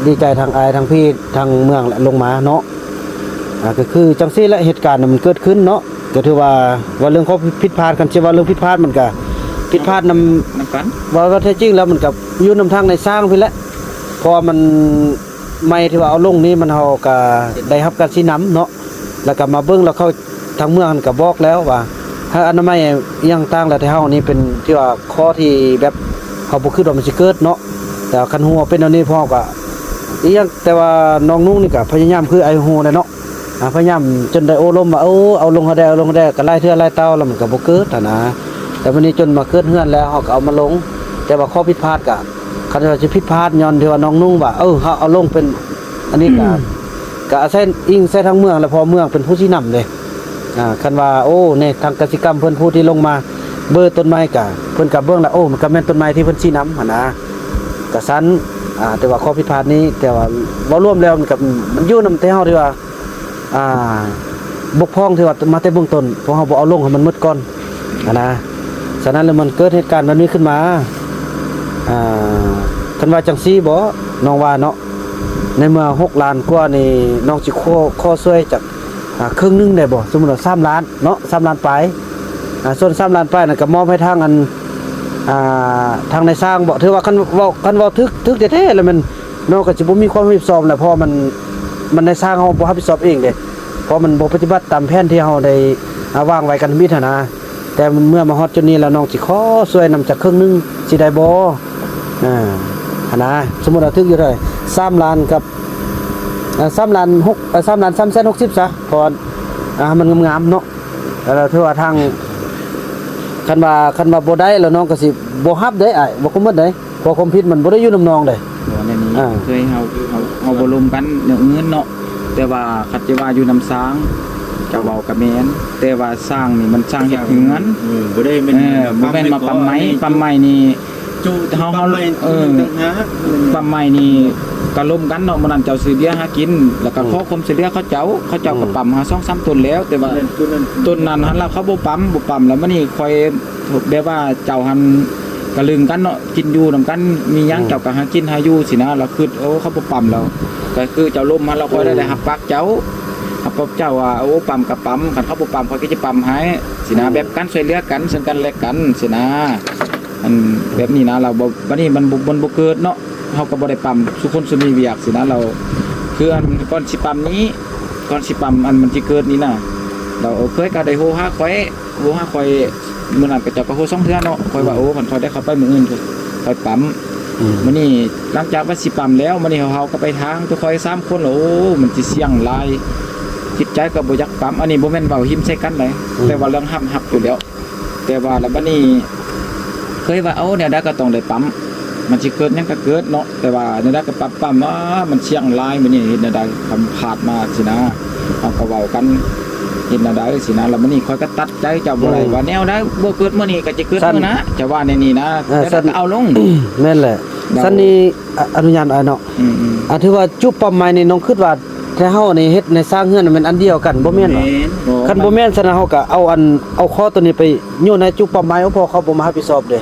ດີໃຈທັງອ້າຍທັງພີ່ທັງເມືອງແຫຼະລົງມາເນາະ. ອ່າ ກະຄືຈັ່ງຊີ້ແຫຼະ ເຫດການມັນເກີດຂຶ້ນເນາະ, ກະຖືວ່າ ເວົ້າເລື່ອງຂໍ້ຜິດພາດ ຄັນຊິເວົ້າເລື່ອງຜິດພາດ ມັນກະຜິດພາດນຳ ນຳກັນ ເວົ້າ ເວົ້າແທ້ຈິງແລ້ວມັນກະຢູ່ນຳທາງນາຍຊ່າງພີ້ແຫຼະ. ເພາະວ່າມັນ ໄມ້ທີ່ວ່າເອົາລົງນີ້ ມັນ ເຮົາກະໄດ້ຮັບການຊີ້ນຳເນາະ ແລ້ວກະມາເບິ່ງ ແລ້ວເຂົາ ທາງເມືອງຫັ້ນກະບອກແລ້ວວ່າ ໃຫ້ອະນາໄມອີ່ຫຍັງຕ່າງ ແລ້ວແຕ່ເຮົານີ້ເປັນທີ່ວ່າຂໍ້ທີ່ແບບ ເຮົາບໍ່ຄິດວ່າມັນຊິເກີດເນາະ. ແຕ່ຄັນຮູ້ວ່າເປັນແນວນີ້ ພວກເຮົາກະອີ່ຫຍັງ ແຕ່ວ່ານ້ອງນຸ່ງນີ້ກະພະຍາຍາມ ຄືອ້າຍຮູ້ແຫຼະເນາະ ອ່າ ພະຍາຍາມຈົນໄດ້ໂອ້ລົມວ່າ ເອີ ເອົາລົງໃຫ້ແດ່ ເອົາລົງໃຫ້ແດ່ ກະຫຼາຍເທື່ອຫຼາຍເຕົາ ແລ້ວມັນກະບໍ່ເກີດຫັ້ນນະ. ແຕ່ບາດນີ້ຈົນມາເກີດເຮືອນແລ້ວ ເຮົາກະເອົາມາລົງ ແຕ່ວ່າຂໍ້ຜິດພາດກະ ຄັນວ່າຊິຜິດພາດ ຍ້ອນທີ່ວ່ານ້ອງນຸ່ງວ່າ ເອີ ເຮົາເອົາລົງເປັນ ອັນນີ້ກະ ກະອາໄສອີງໃສ່ທາງເມືອງ ແລະ ເພາະເມືອງເປັນຜູ້ຊີ້ນຳເດ້. ອ່າ ຄັນວ່າ ໂອ້ ນີ້ ທາງກະສິກຳເພິ່ນຜູ້ທີ່ລົງມາເບິ່ງຕົ້ນໄມ້ກະ ເພິ່ນກະເບິ່ງລະ ໂອ້ ມັນກະແມ່ນຕົ້ນໄມ້ທີ່ເພິ່ນຊີ້ນຳຫັ້ນນະ ກະຊັ້ນ. ອ່າ ແຕ່ວ່າຂໍ້ຜິດພາດນີ້ ແຕ່ວ່າເວົ້າລວມແລ້ວ ມັນກະ ມັນຢູ່ນຳແຕ່ເຮົາທີ່ວ່າ ອ່າ ບົກຜ່ອງທີ່ວ່າມາແຕ່ເບື້ອງຕົ້ນ ພວກເຮົາບໍ່ເອົາລົງໃຫ້ມັນໝົດກ່ອນຫັ້ນນະ. ສະນັ້ນແລ້ວມັນເກີດເຫດການແບບນີ້ຂຶ້ນມາ. ອ່າ ຄັນວ່າຈັ່ງຊີ້ບໍ ນ້ອງວ່າເນາະ ໃນເມື່ອຫົກລ້ານກວ່ານີ້ ນ້ອງຊິຂໍ ຂໍຊ່ວຍຈັກ ອ່າ ເຄິ່ງໜຶ່ງໄດ້ບໍ່? ສົມມຸດວ່າສາມລ້ານເນາະ ສາມລ້ານປາຍ ອ່າ ສ່ວນສາມລ້ານປາຍນັ້ນກະມອບໃຫ້ທາງ ອັນ ອ່າ ທາງນາຍຊ່າງບໍ ຖືວ່າຄັນເວົ້າ ຄັນເວົ້າຖືກ ຖືກແທ້ໆ ແລ້ວແມ່ນ ເນາະ ກະຊິບໍ່ມີຄວາມຮັບຜິດຊອບແຫຼະ ເພາະວ່າມັນ ມັນນາຍຊ່າງເຮົາບໍ່ຮັບຜິດຊອບເອງເດ້ ເພາະມັນບໍ່ປະຕິບັດຕາມແຜນທີ່ເຮົາໄດ້ ອ່າ ວາງໄວ້ກັນທຳອິດຫັ້ນນະ. ແຕ່ເມື່ອມາຮອດຈຸດນີ້ແລ້ວ ນ້ອງຊິຂໍຊ່ວຍນຳຈັກເຄິ່ງໜຶ່ງ ຊິໄດ້ບໍ່? ອ່າ ຫັ້ນນະ ສົມມຸດວ່າຖືກຢູ່ເທົ່າໃດ ສາມລ້ານກັບ ອ່າ ສາມລ້ານຫົກ ເອີ ສາມລ້ານສາມແສນຫົກສິບຊະ ເພາະວ່າ ອ່າ ໃຫ້ມັນງາມໆເນາະ. ແລ້ວຖືວ່າທາງ ຄັນວ່າ ຄັນວ່າບໍ່ໄດ້ແລ້ວ ນ້ອງກະຊິບໍ່ຮັບເດ້ອ້າຍ ບໍ່ຄວນໝົດເດ້. ເພາະຄວາມຜິດມັນບໍ່ໄດ້ຢູ່ນຳນ້ອງເດ້. ບໍ່ ແນວນີ້ ອ່າ ເຄີຍເຮົາ ເຮົາ ເຮົາບໍ່ລົມກັນເລື່ອງເງິນເນາະ ແຕ່ວ່າຄັນຈະວ່າຢູ່ນຳຊ່າງ ເຈົ້າເວົ້າກະແມ່ນ ແຕ່ວ່າຊ່າງນີ້ມັນຊ່າງເຮັດເຮືອນ ເອີ ບໍ່ໄດ້ແມ່ນ ເອີ ບໍ່ແມ່ນມາປ້ຳໄມ້ ປ້ຳໄມ້ນີ້ ເຮົາ ເຮົາ ປ້ຳໄມ້ ເອີ ປ້ຳໄມ້ນີ້ກະລົມກັນເນາະ ມື້ນັ້ນເຈົ້າຊື້ເບຍຫາກິນ ແລ້ວກະ ອືມ ຂໍຄວາມຊ່ວຍເຫຼືອເຂົາເຈົ້າ ເຂົາເຈົ້າກະ ອືມ ປ້ຳຫາສອງສາມຕົ້ນແລ້ວ ແຕ່ວ່າ ນັ້ນ ຕົ້ນນັ້ນຫັ້ນລະເຂົາບໍ່ປ້ຳ ບໍ່ປ້ຳ ແລ້ວບາດນີ້ຂ້ອຍ ແບບວ່າເຈົ້າຫັ້ນກະລຶ້ງກັນເນາະ ກິນຢູ່ນຳກັນ ມີຫຍັງ ອືມ ເຈົ້າກະຫາກິນຫາຢູ່ຊີ້ນະ. ລະຄຶດ ໂອ້ ເຂົາບໍ່ປ້ຳແລ້ວ ກະຄືເຈົ້າລົມຫັ້ນ ລະຂ້ອຍໄດ້ ອືມ ໄດ້ຮັບປາກເຈົ້າ ຮັບປາກເຈົ້າວ່າ ໂອ້ ປ້ຳກະປ້ຳ ຄັນເຂົາບໍ່ປ້ຳ ຂ້ອຍກະຈະປ້ຳໃຫ້ຊີ້ນະ ອືມ ແບບການຊ່ວຍເຫຼືອກັນ ເຊິ່ງກັນແລະກັນຊີ້ນະ ອັນແບບນີ້ນະ. ລະບາດນີ້ມັນບໍ່ ມັນບໍ່ເກີດເນາະ ເຮົາກະບໍ່ໄດ້ປ້ຳສູ່ຄົນສູ່ມີວຽກຊີ້ນະ. ລະຄື ອັນກ່ອນຊິປ້ຳນີ້ ກ່ອນຊິປ້ຳ ອັນມັນຊິເກີດນີ້ນະ ລະເຄີຍກະໄດ້ໂທຫາຂ້ອຍ ໂທຫາຂ້ອຍ ມື້ນັ້ນເຂົາເຈົ້າກະໂທສອງເທື່ອເນາະ ຂ້ອຍວ່າ ອືມ ໂອ້ ຄັນຂ້ອຍໄດ້ເຂົ້າໄປມື້ອື່ນ ຂ້ອຍປ້ຳ ອືມ ມື້ນີ້ຫຼັງຈາກວ່າຊິປ້ຳແລ້ວ ມື້ນີ້ເຮົາກະໄປທາງ ໂຕຂ້ອຍສາມຄົນ ໂອ້ ມັນຊິສ່ຽງຫຼາຍ ຈິດໃຈກະບໍ່ຢາກປ້ຳ. ອັນນີ້ບໍ່ແມ່ນເວົ້າຫິມໃສ່ກັນໃດ ອືມ ແຕ່ວ່າເລື່ອງຮັບ ຮັບຢູ່ແລ້ວ ແຕ່ວ່າລະບາດນີ້ ເຄີຍວ່າ ເອົາ ແນວໃດກະຕ້ອງໄດ້ປ້ຳ ມັນຊິເກີດຫຍັງກະເກີດເນາະ ແຕ່ວ່າແນວໃດກະປ້ຳ ປ້ຳ ອ້າ ມັນສ່ຽງຫຼາຍ ມື້ນີ້ເຮັດແນວໃດ ຄັນພາດມາຊີ້ນະ ເຮົາກະເວົ້າກັນ ເຮັດແນວໃດຊີ້ນະ. ແລ້ວມື້ນີ້ຂ້ອຍກໍຕັດໃຈເຈົ້າບໍ່ໄດ້ ອືມ ວ່າແນວໃດບໍ່ເກີດມື້ນີ້ກໍຈະເກີດມື້ໜ້າ ເຈົ້າວ່າແນວນີ້ນະ ເອີ ແລ້ວກໍເອົາລົງ. ແມ່ນແຫຼະ. ຊັ້ນນີ້ ອະ ອະນຸຍາດອ້າຍເນາະ ອືມໆ ອາ ຖືວ່າຈຸປ້ຳໄມ້ນີ້ ນ້ອງຄິດວ່າ ແຕ່ເຮົານີ້ເຮັດໃນສ້າງເຮືອນແມ່ນອັນດຽວກັນ ບໍ່ແມ່ນຫວາ? ບໍ່ ຄັນບໍ່ແມ່ນຊັ້ນ ເຮົາກໍເອົາອັນ ເອົາຂໍ້ໂຕນີ້ໄປໂຍນໃຫ້ຈຸປ້ຳໄມ້ ເພາະເຂົາບໍ່ມາຮັບຜິດຊອບເດ້.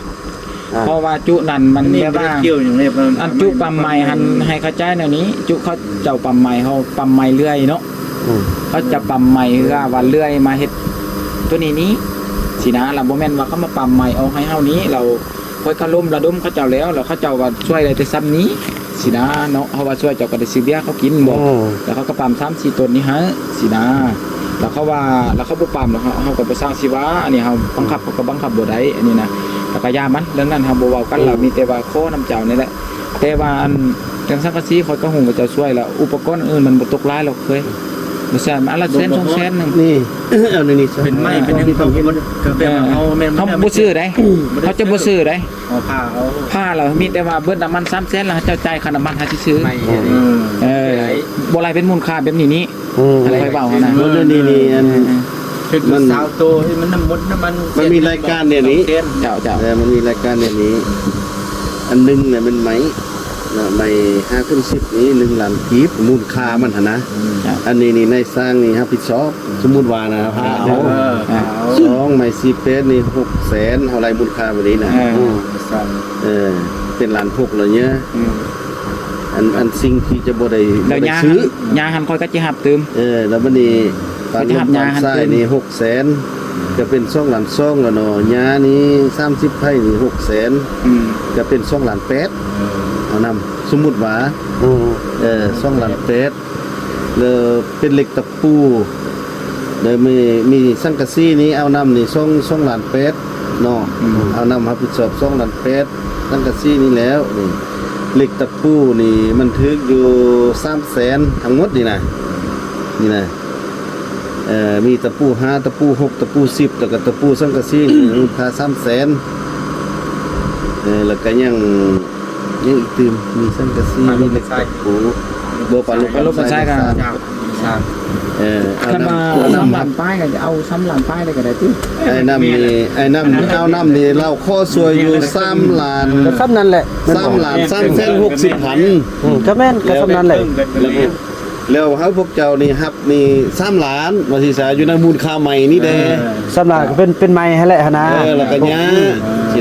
ອ່າ ເພາະວ່າຈຸນັ້ນມັນແບບວ່າ ອັນນີ້ບໍ່ໄດ້ກ່ຽວຫຍັງເລີຍ ອັນຈຸປ້ຳໄມ້ຫັ້ນ ໃຫ້ເຂົ້າໃຈແນວນີ້ ຈຸເຂົາເຈົ້າປ້ຳໄມ້ ເຮົາປ້ຳໄມ້ເລື່ອຍເນາະ ອືມ ເຂົາຈະປ້ຳໄມ້ເພື່ອວ່າເລື່ອຍມາເຮັດໂຕນີ້ນີ້ຊີ້ນະ. ລະບໍ່ແມ່ນວ່າເຂົາມາປ້ຳໄມ້ອອກໃຫ້ເຮົານີ້ ລະຂ້ອຍກະລົມລະດົມເຂົາເຈົ້າແລ້ວ ລະເຂົາເຈົ້າວ່າຊ່ວຍໄດ້ແຕ່ຊ່ຳນີ້ ຊີ້ນະເນາະ. ເຮົາວ່າຊ່ວຍເຈົ້າກໍໄດ້ຊື້ເບຍເຂົາກິນບໍ ອືມ ແລ້ວເຂົາກໍປ້ຳສາມສີ່ຕົ້ນນີ້ໃຫ້ຊີ້ນະ. ແລ້ວເຂົາວ່າ ແລ້ວເຂົາບໍ່ປ້ຳ ແລ້ວເຮົາ ເຮົາກໍບໍ່ຊ່າງຊິວ່າ ອັນນີ້ເຮົາບັງຄັບ ເຮົາກໍບັງຄັບບໍ່ໄດ້ ອັນນີ້ນະ. ແລ້ວກໍຢ່າມັນ ເລື່ອງນັ້ນເຮົາບໍ່ເວົ້າກັນ ອືມ ແລ້ວມີແຕ່ວ່າຂໍນຳເຈົ້ານີ້ແຫຼະ. ແຕ່ວ່າອັນ ເລື່ອງສັງກະສີຂ້ອຍກໍຮູ້ວ່າເຈົ້າຊ່ວຍ ແລ້ວອຸປະກອນອື່ນມັນບໍ່ຕົກຫຼາຍດອກເຄີຍ ບໍ່ແຊນ ອັນລະແສນສອງແສນໜຶ່ງ ນີ້ ເອົາໃນນີ້ຊະ ເປັນໄມ້ເປັນຫຍັງ ເຂົາກໍບໍ່ ກໍແບບວ່າເຮົາແມ່ນ ເຮົາບໍ່ຊື້ໃດ ເຮົາຈະບໍ່ຊື້ໃດ. ອໍ ຜ້າເອົາ ຜ້າລະມີແຕ່ວ່າເບິດນ້ຳມັນສາມແສນ ລະເຈົ້າຈ່າຍຄ່ານ້ຳມັນໃຫ້ຊື່ໆ ອືມ ເອີ ບໍ່ໄດ້ເປັນມູນຄ່າແບບນີ້ນີ້ ອືມ ອັນຂ້ອຍເວົ້າຫັ້ນນະ ບໍ່ໄດ້ນີ້ນີ້ ອັນ ເອີ ເປັນຊາວໂຕ ມັນນ້ຳມົນນ້ຳມັນ ມັນມີລາຍການແນວນີ້ ສອງແສນ ເຈົ້າໆ ເອີ ມັນມີລາຍການແນວນີ້ ອັນໜຶ່ງນະແມ່ນໄມ້ເນາະ ໄມ້ຫ້າຂຶ້ນສິບນີ້ ໜຶ່ງລ້ານກີບ ມູນຄ່າມັນຫັ້ນນະ ອືມ ເຈົ້າ ອັນນີ້ນີ້ນາຍຊ່າງນີ້ຮັບຜິດຊອບ ສົມມຸດວ່ານະ ພາເອົາ ເອີ ເອົາ ສອງ ໄມ້ສີ່ແປດນີ້ຫົກແສນ ເຮົາໄລ່ມູນຄ່າໄປນີ້ນະ ເອີ ເອີ ເປັນລ້ານຫົກແລ້ວເນຍ ອືມ ອັນ ອັນສິ່ງທີ່ຈະບໍ່ໄດ້ ບໍ່ໄດ້ຊື້ ຫຍ້າຫັ້ນຂ້ອຍກໍຊິຮັບຕື່ມ ເອີ ແລ້ວບັດນີ້ປານ ປານຊາຍນີ້ຫົກແສນ ກໍເປັນສອງລ້ານສອງແລ້ວເນາະ ຫຍ້ານີ້ສາມສິບໄຮ່ນີ້ຫົກແສນ ອືມ ກໍເປັນສອງລ້ານແປດ ເອົານຳ ສົມມຸດວ່າ ອືມ ເອີ ສອງລ້ານແປດ ແລ້ວເປັນເຫຼັກຕະ ປູ ແລ້ວມີ ມີສັງກະສີນີ້ ເອົານຳນີ້ ສອງ ສອງລ້ານແປດເນາະ ອືມ ເອົານຳຮັບຜິດຊອບ ສອງລ້ານແປດ ສັງກະສີນີ້ແລ້ວນີ້ ເຫຼັກຕະປູນີ້ ມັນຖືກຢູ່ສາມແສນທັງໝົດນີ້ນະ ນີ້ນະ ເອີ ມີຕະປູຫ້າ ຕະປູຫົກ ຕະປູສິບ ແລ້ວກໍຕະປູສັງກະສີນີ້ ມູນຄ່າສາມແສນ ເອີ ແລ້ວກໍຍັງ ຍັງອີກຕື່ມ ມີສັງກະສີ ມີເຫຼັກຕະປູ ບໍ່ ປາລົມ ປາລົມ ປາຊາຍ ເຈົ້າ ເອີ ເອົານຳ ສາມລ້ານປາຍກໍຈະເອົາ ສາມລ້ານປາຍເລີຍກໍໄດ້ຕິ ອ້າຍນຳນີ້ ອ້າຍນຳ ເອົານຳນີ້ ລາວຂໍຊ່ວຍຢູ່ສາມລ້ານ ກໍສ່ຳນັ້ນແຫຼະ ສາມລ້ານສາມແສນຫົກສິບພັນ ອືມ ກໍແມ່ນ ກໍສ່ຳນັ້ນແຫຼະ ແລ້ວໃຫ້ພວກເຈົ້ານີ້ຮັບນີ້ສາມລ້ານ ວ່າຊິສາ ຢູ່ໃນມູນຄ່າໄມ້ນີ້ແດ່ ເອີ ສາມລ້ານກໍເປັນ ເປັນໄມ້ຫັ້ນແຫຼະຫັ້ນນະ ເອີ ແລ້ວກໍຫຍ້າ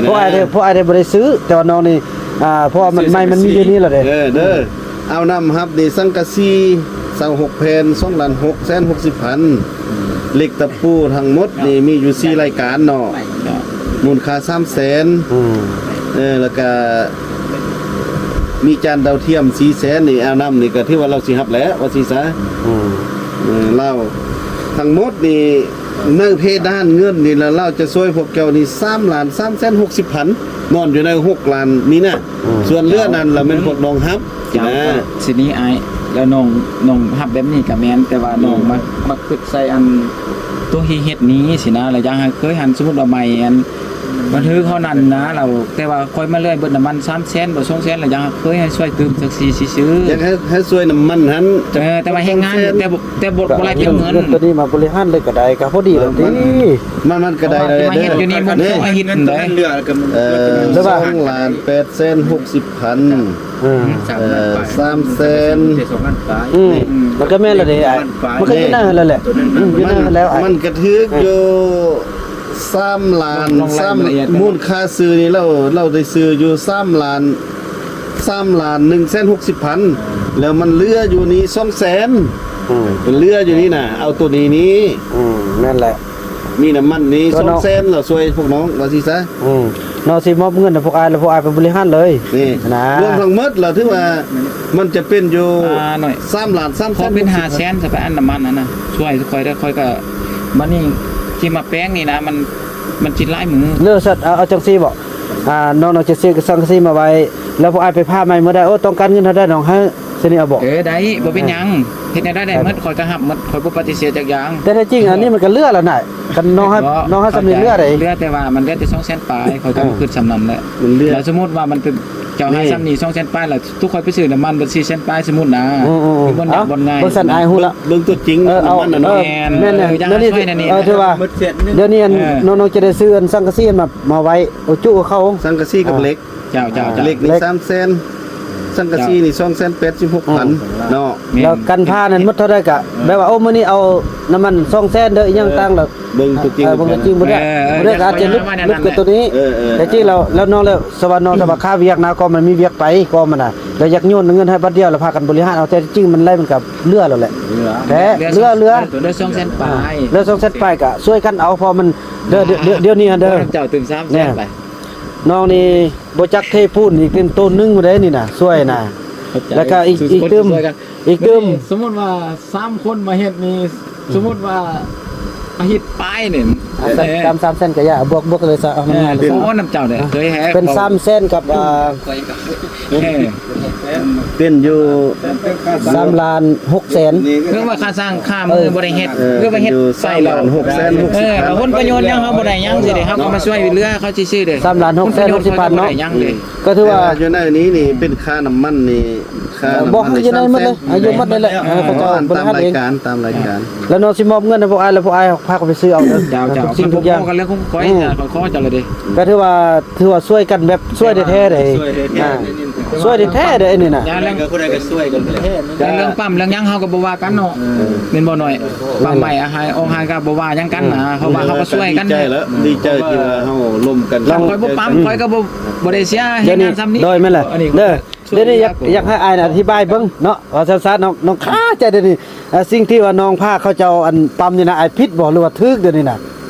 ພວກອ້າຍເດ້ ພວກອ້າຍເດ້ບໍ່ໄດ້ຊື້ ແຕ່ວ່ານ້ອງນີ້ ອ່າ ເພາະວ່າມັນ ໄມ້ມັນມີຢູ່ນີ້ແຫຼະເດ້ ເອີ ເດີ ເອົານຳຮັບນີ້ສັງກະສີຊາວຫົກແຜ່ນ ສອງລ້ານຫົກແສນຫົກສິບພັນ ເຫຼັກຕະປູທັງໝົດນີ້ມີຢູ່ສີ່ລາຍການເນາະ ມູນຄ່າສາມແສນ ອືມ ເອີ ແລ້ວກະມີຈານດາວທຽມສີ່ແສນນີ້ ເອົານຳນີ້ກະຖືວ່າລາວຊິຮັບແຫຼະ ວ່າຊິຊະ ອືມ ເອີ ລາວ ທັງໝົດນີ້ ໃນເພດານເງິນນີ້ລະ ລາວຈະຊ່ວຍພວກເຈົ້ານີ້ສາມລ້ານສາມແສນຫົກສິບພັນ ນອນຢູ່ໃນຫົກລ້ານນີ້ນະ ອືມ ສ່ວນເຫຼືອນັ້ນລະແມ່ນພວກນ້ອງຮັບ ເຈົ້າ ຊີ້ນະ ເຈົ້າ ຊິນີ້ອ້າຍ ແລ້ວນ້ອງ ນ້ອງຮັບແບບນີ້ກະແມ່ນ ແຕ່ວ່ານ້ອງ ອືມ ມັກ ມັກຄິດໃສ່ອັນໂຕທີ່ເຮັດນີ້ຊີ້ນະ ລະຢາກໃຫ້ເຄີຍຫັ້ນ ສົມມຸດວ່າໄມ້ອັນ ມັນຖືກເທົ່ານັ້ນນະ ລະ ແຕ່ວ່າຂ້ອຍມາເລື່ອຍເບິດນ້ຳມັນສາມແສນບໍ່ ສອງແສນ ລະຢາກໃຫ້ເຄີຍໃຫ້ຊ່ວຍຕື່ມຈັກຊີ້ຊື່ໆ ຢາກໃຫ້ ໃຫ້ຊ່ວຍນ້ຳມັນຫັ້ນ ເອີ ແຕ່ວ່າແຮງງານ ແຕ່ບໍ່ ແຕ່ບໍ່ ບໍ່ໄດ້ເປັນເງິນ ເງິນໂຕນີ້ມາບໍລິຫານເລີຍກໍໄດ້ ກໍພໍດີແລ້ວຕິ ມັນ ມັນ ມັນກໍໄດ້ແລ້ວເດີ ເຮັດຢູ່ນີ້ມັນ ເອີ ເຫຼືອກໍ ເອີ ສອງລ້ານແປດແສນຫົກສິບພັນ ເອີ ເອີ ສາມແສນ ອືມ ມັນກໍແມ່ນແລ້ວເດ້ອ້າຍ ມັນກໍຢູ່ໃນຫັ້ນແຫຼະ ອືມ ຢູ່ໃນຫັ້ນແລ້ວອ້າຍ ມັນກໍຖືກຢູ່ສາມລ້ານ ສາມ ມູນຄ່າຊື້ນີ້ ລາວ ລາວໄດ້ຊື້ຢູ່ສາມລ້ານ ສາມລ້ານໜຶ່ງແສນຫົກສິບພັນ ແລ້ວມັນເຫຼືອຢູ່ນີ້ສອງແສນ ອືມ ມັນເຫຼືອຢູ່ນີ້ນະ ເອົາໂຕນີ້ນີ້ ອືມ ແມ່ນແຫຼະ ມີນ້ຳມັນນີ້ສອງແສນ ລາວຊ່ວຍພວກນ້ອງວ່າຊີ້ຊະ ອືມ ນ້ອງຊິມອບເງິນໃຫ້ພວກອ້າຍ ແລ້ວພວກອ້າຍໄປບໍລິຫານເລີຍ ນີ້ນະ ລວມທັງໝົດລະຖືວ່າມັນຈະເປັນຢູ່ ອ່າ ໜ້ອຍ ສາມລ້ານສາມແສນ ຂໍເປັນຫ້າແສນຊະ ໄປອັນນ້ຳມັນຫັ້ນນະ ຊ່ວຍຂ້ອຍເດີ ຂ້ອຍກໍ ບັດນີ້ທີ່ມາແປງນີ້ນະ ມັນ ມັນຊິຫຼາຍມື້ ເລີ ສັດ ເອົາ ເອົາຈັ່ງຊີ້ບໍ ອ່າ ນ້ອງ ນ້ອງຈະຊື້ສັງກະສີມາໄວ້ ແລ້ວພວກອ້າຍໄປຜ່າໄມ້ມື້ໃດ ໂອ້ ຕ້ອງການເງິນເທົ່າໃດ ນ້ອງໃຫ້ ຊິນີ້ເອົາບໍ ເອີ ໄດ້ ບໍ່ເປັນຫຍັງ ເຮັດແນວໃດໄດ້ໝົດ ຂ້ອຍກໍຮັບໝົດ ຂ້ອຍບໍ່ປະຕິເສດຈັກຢ່າງ ແຕ່ແທ້ຈິງອັນນີ້ມັນກໍເຫຼືອແລ້ວນະ ຄັນນ້ອງໃຫ້ ນ້ອງໃຫ້ສ່ຳນີ້ເຫຼືອໃດ ເຫຼືອ ແຕ່ວ່າມັນເຫຼືອແຕ່ສອງແສນປາຍ ຂ້ອຍກໍ ເອີ ຄິດສ່ຳນັ້ນແຫຼະ ມັນເຫຼືອ ແລ້ວສົມມຸດວ່າມັນເປັນ ເຈົ້າໃຫ້ຊ່ຳນີ້ ສອງແສນປາຍ ລະທຸກຂ້ອຍໄປຊື້ນ້ຳມັນເບິດ ສີ່ແສນປາຍ ສົມມຸດນະ ອືມໆໆ ຄືບ່ອນຢາກບ່ອນງ່າຍ ເອົາ ເບິ່ງຊັ້ນ ອ້າຍຮູ້ລະ ເບິ່ງຕົວຈິງ ເອີ ເອົາ ນ້ຳມັນນະເນາະ ເອີ ແມ່ນ ເອີ ຢາກໃຫ້ຊ່ວຍແນວນີ້ ເອີ ຖືວ່າ ດຽວນີ້ອັນ ເອີ ນ້ອງໆຈະໄດ້ຊື້ອັນສັງກະສີມາ ມາໄວ້ ໂອຈຸເຂົາ ສັງກະສີກັບເຫຼັກ ເຈົ້າໆໆ ເຫຼັກນີ້ ເຫຼັກ ສາມແສນ ສັງກະສີນີ້ ສອງແສນແປດສິບຫົກພັນ ເນາະ ແລ້ວກັນພານັ້ນໝົດເທົ່າໃດກະ ແບບວ່າ ໂອ້ ມື້ນີ້ເອົານ້ຳມັນສອງແສນເດີ ອີຫຍັງຕ່າງລະ ເບິ່ງຕົວຈິງ ເອີ ເບິ່ງຕົວຈິງບໍ່ໄດ້ ເອີ ບໍ່ໄດ້ກະອາດຈະຫຼຸດ ເອີ ເອີ ກວ່າໂຕນີ້ ເອີ ເອີ ແຕ່ຈິງແລ້ວ ແລ້ວນ້ອງແລ້ວ ສະວ່ານ້ອງ ແຕ່ວ່າຄາວຽກນະ ກໍມັນມີວຽກໄປ ກໍມັນນະ ແລ້ວຢາກໂຍນເງິນໃຫ້ບາດດຽວ ແລ້ວພາກັນບໍລິຫານເອົາ ແຕ່ຈິງມັນໄລ່ມັນກໍເຫຼືອແລ້ວແຫຼະ ເຫຼືອ ແຕ່ເຫຼືອ ເຫຼືອ ເຫຼືອສອງແສນປາຍ ເຫຼືອສອງແສນປາຍ ກະຊ່ວຍກັນເອົາ ເພາະມັນ ເດີ ດຽວ ດຽວນີ້ເດີ ເຈົ້າຕື່ມສາມແສນໄປ ນ້ອງນີ້ບໍ່ຈັກເທປູນອີກຕື່ມໂຕນໜຶ່ງພຸ້ນເດ້ນີ້ນະ ຊ່ວຍນະ ແລ້ວກະອີກ ອີກຕື່ມ ອີກຕື່ມ ສົມມຸດວ່າສາມຄົນມາເຮັດນີ້ ສົມມຸດວ່າອາທິດປາຍນີ້ ສາມ ສາມແສນກະຢ່າ ບວກ ບວກເລີຍຊະ ເອົາມັນງ່າຍ ເອີ ບໍ່ນຳເຈົ້າເດ້ ເຄີຍແຮ ເປັນສາມແສນກັບ ອ່າ ເປັນຢູ່ສາມລ້ານຫົກແສນ ເພິ່ນວ່າຄ່າສ້າງຄ່າມືບໍ່ໄດ້ເຮັດ ເອີ ເພິ່ນວ່າເຮັດ ເປັນຢູ່ສາມລ້ານຫົກແສນຫົກສິບພັນ ເອີ ຜົນປະໂຫຍດຫຍັງເຮົາບໍ່ໄດ້ຫຍັງຊິເດ້ ເຮົາກໍມາຊ່ວຍເຫຼືອເຂົາຊື່ໆເດ້ ສາມລ້ານຫົກແສນຫົກສິບພັນເນາະ ບໍ່ໄດ້ຫຍັງເດ້ ກໍຖືວ່າ ແຕ່ວ່າຢູ່ໃນນີ້ນີ້ເປັນຄ່ານ້ຳມັນນີ້ ຄ່າ ເອີ ບໍ່ ຢູ່ໃນໝົດເລີຍ ຢູ່ໝົດນີ້ແຫຼະ ເອີ ເຂົາເຈົ້າບໍລິຫານເອງ ຕາມລາຍການ ຕາມລາຍການ ແລ້ວນ້ອງຊິມອບເງິນໃຫ້ພວກອ້າຍ ແລ້ວພວກອ້າຍພາກັນໄປຊື້ເອົາເດີ ເຈົ້າ ເຈົ້າ ສິ່ງທຸກຢ່າງ ກັນເລື່ອງຂອງຂ້ອຍ ອືມ ຂ້ອຍຂໍເຈົ້າເລີຍເດ້ ກໍຖືວ່າ ຖືວ່າຊ່ວຍກັນແບບຊ່ວຍແທ້ໆເດ້ ອ່າ ຊ່ວຍແທ້ໆເດ້ອັນນີ້ນະ ຢ່າງເລື່ອງ ຜູ້ໃດກໍຊ່ວຍກັນແຫຼະ ຢ່າງເລື່ອງປ້ຳເລື່ອງຫຍັງເຮົາກໍບໍ່ວ່າກັນເນາະ ເອີ ແມ່ນບໍ່ນ້ອຍ ປ້ຳໃໝ່ອາຫານອອກຫານກໍບໍ່ວ່າຫຍັງກັນນະ ເພາະວ່າເຮົາກໍຊ່ວຍກັນ ດີໃຈແລ້ວ ດີໃຈທີ່ວ່າເຮົາລົມກັນ ຄັນຂ້ອຍບໍ່ປ້ຳ ຂ້ອຍກໍບໍ່ ບໍ່ໄດ້ເສຍເຮັດງານຊ່ຳນີ້ ໂດຍ ແມ່ນແຫຼະ ເດີ ດຽວນີ້ຢາກ ຢາກໃຫ້ອ້າຍນະອະທິບາຍເບິ່ງເນາະ ວ່າຊັ້ນຊະ ນ້ອງ ນ້ອງຄາໃຈດຽວນີ້ ອ່າ ສິ່ງທີ່ວ່ານ້ອງພາເຂົາເຈົ້າອັນປ້ຳນີ້ນະ ອ້າຍຜິດບໍ່ ຫຼືວ່າຖືກດຽວນີ້ນະ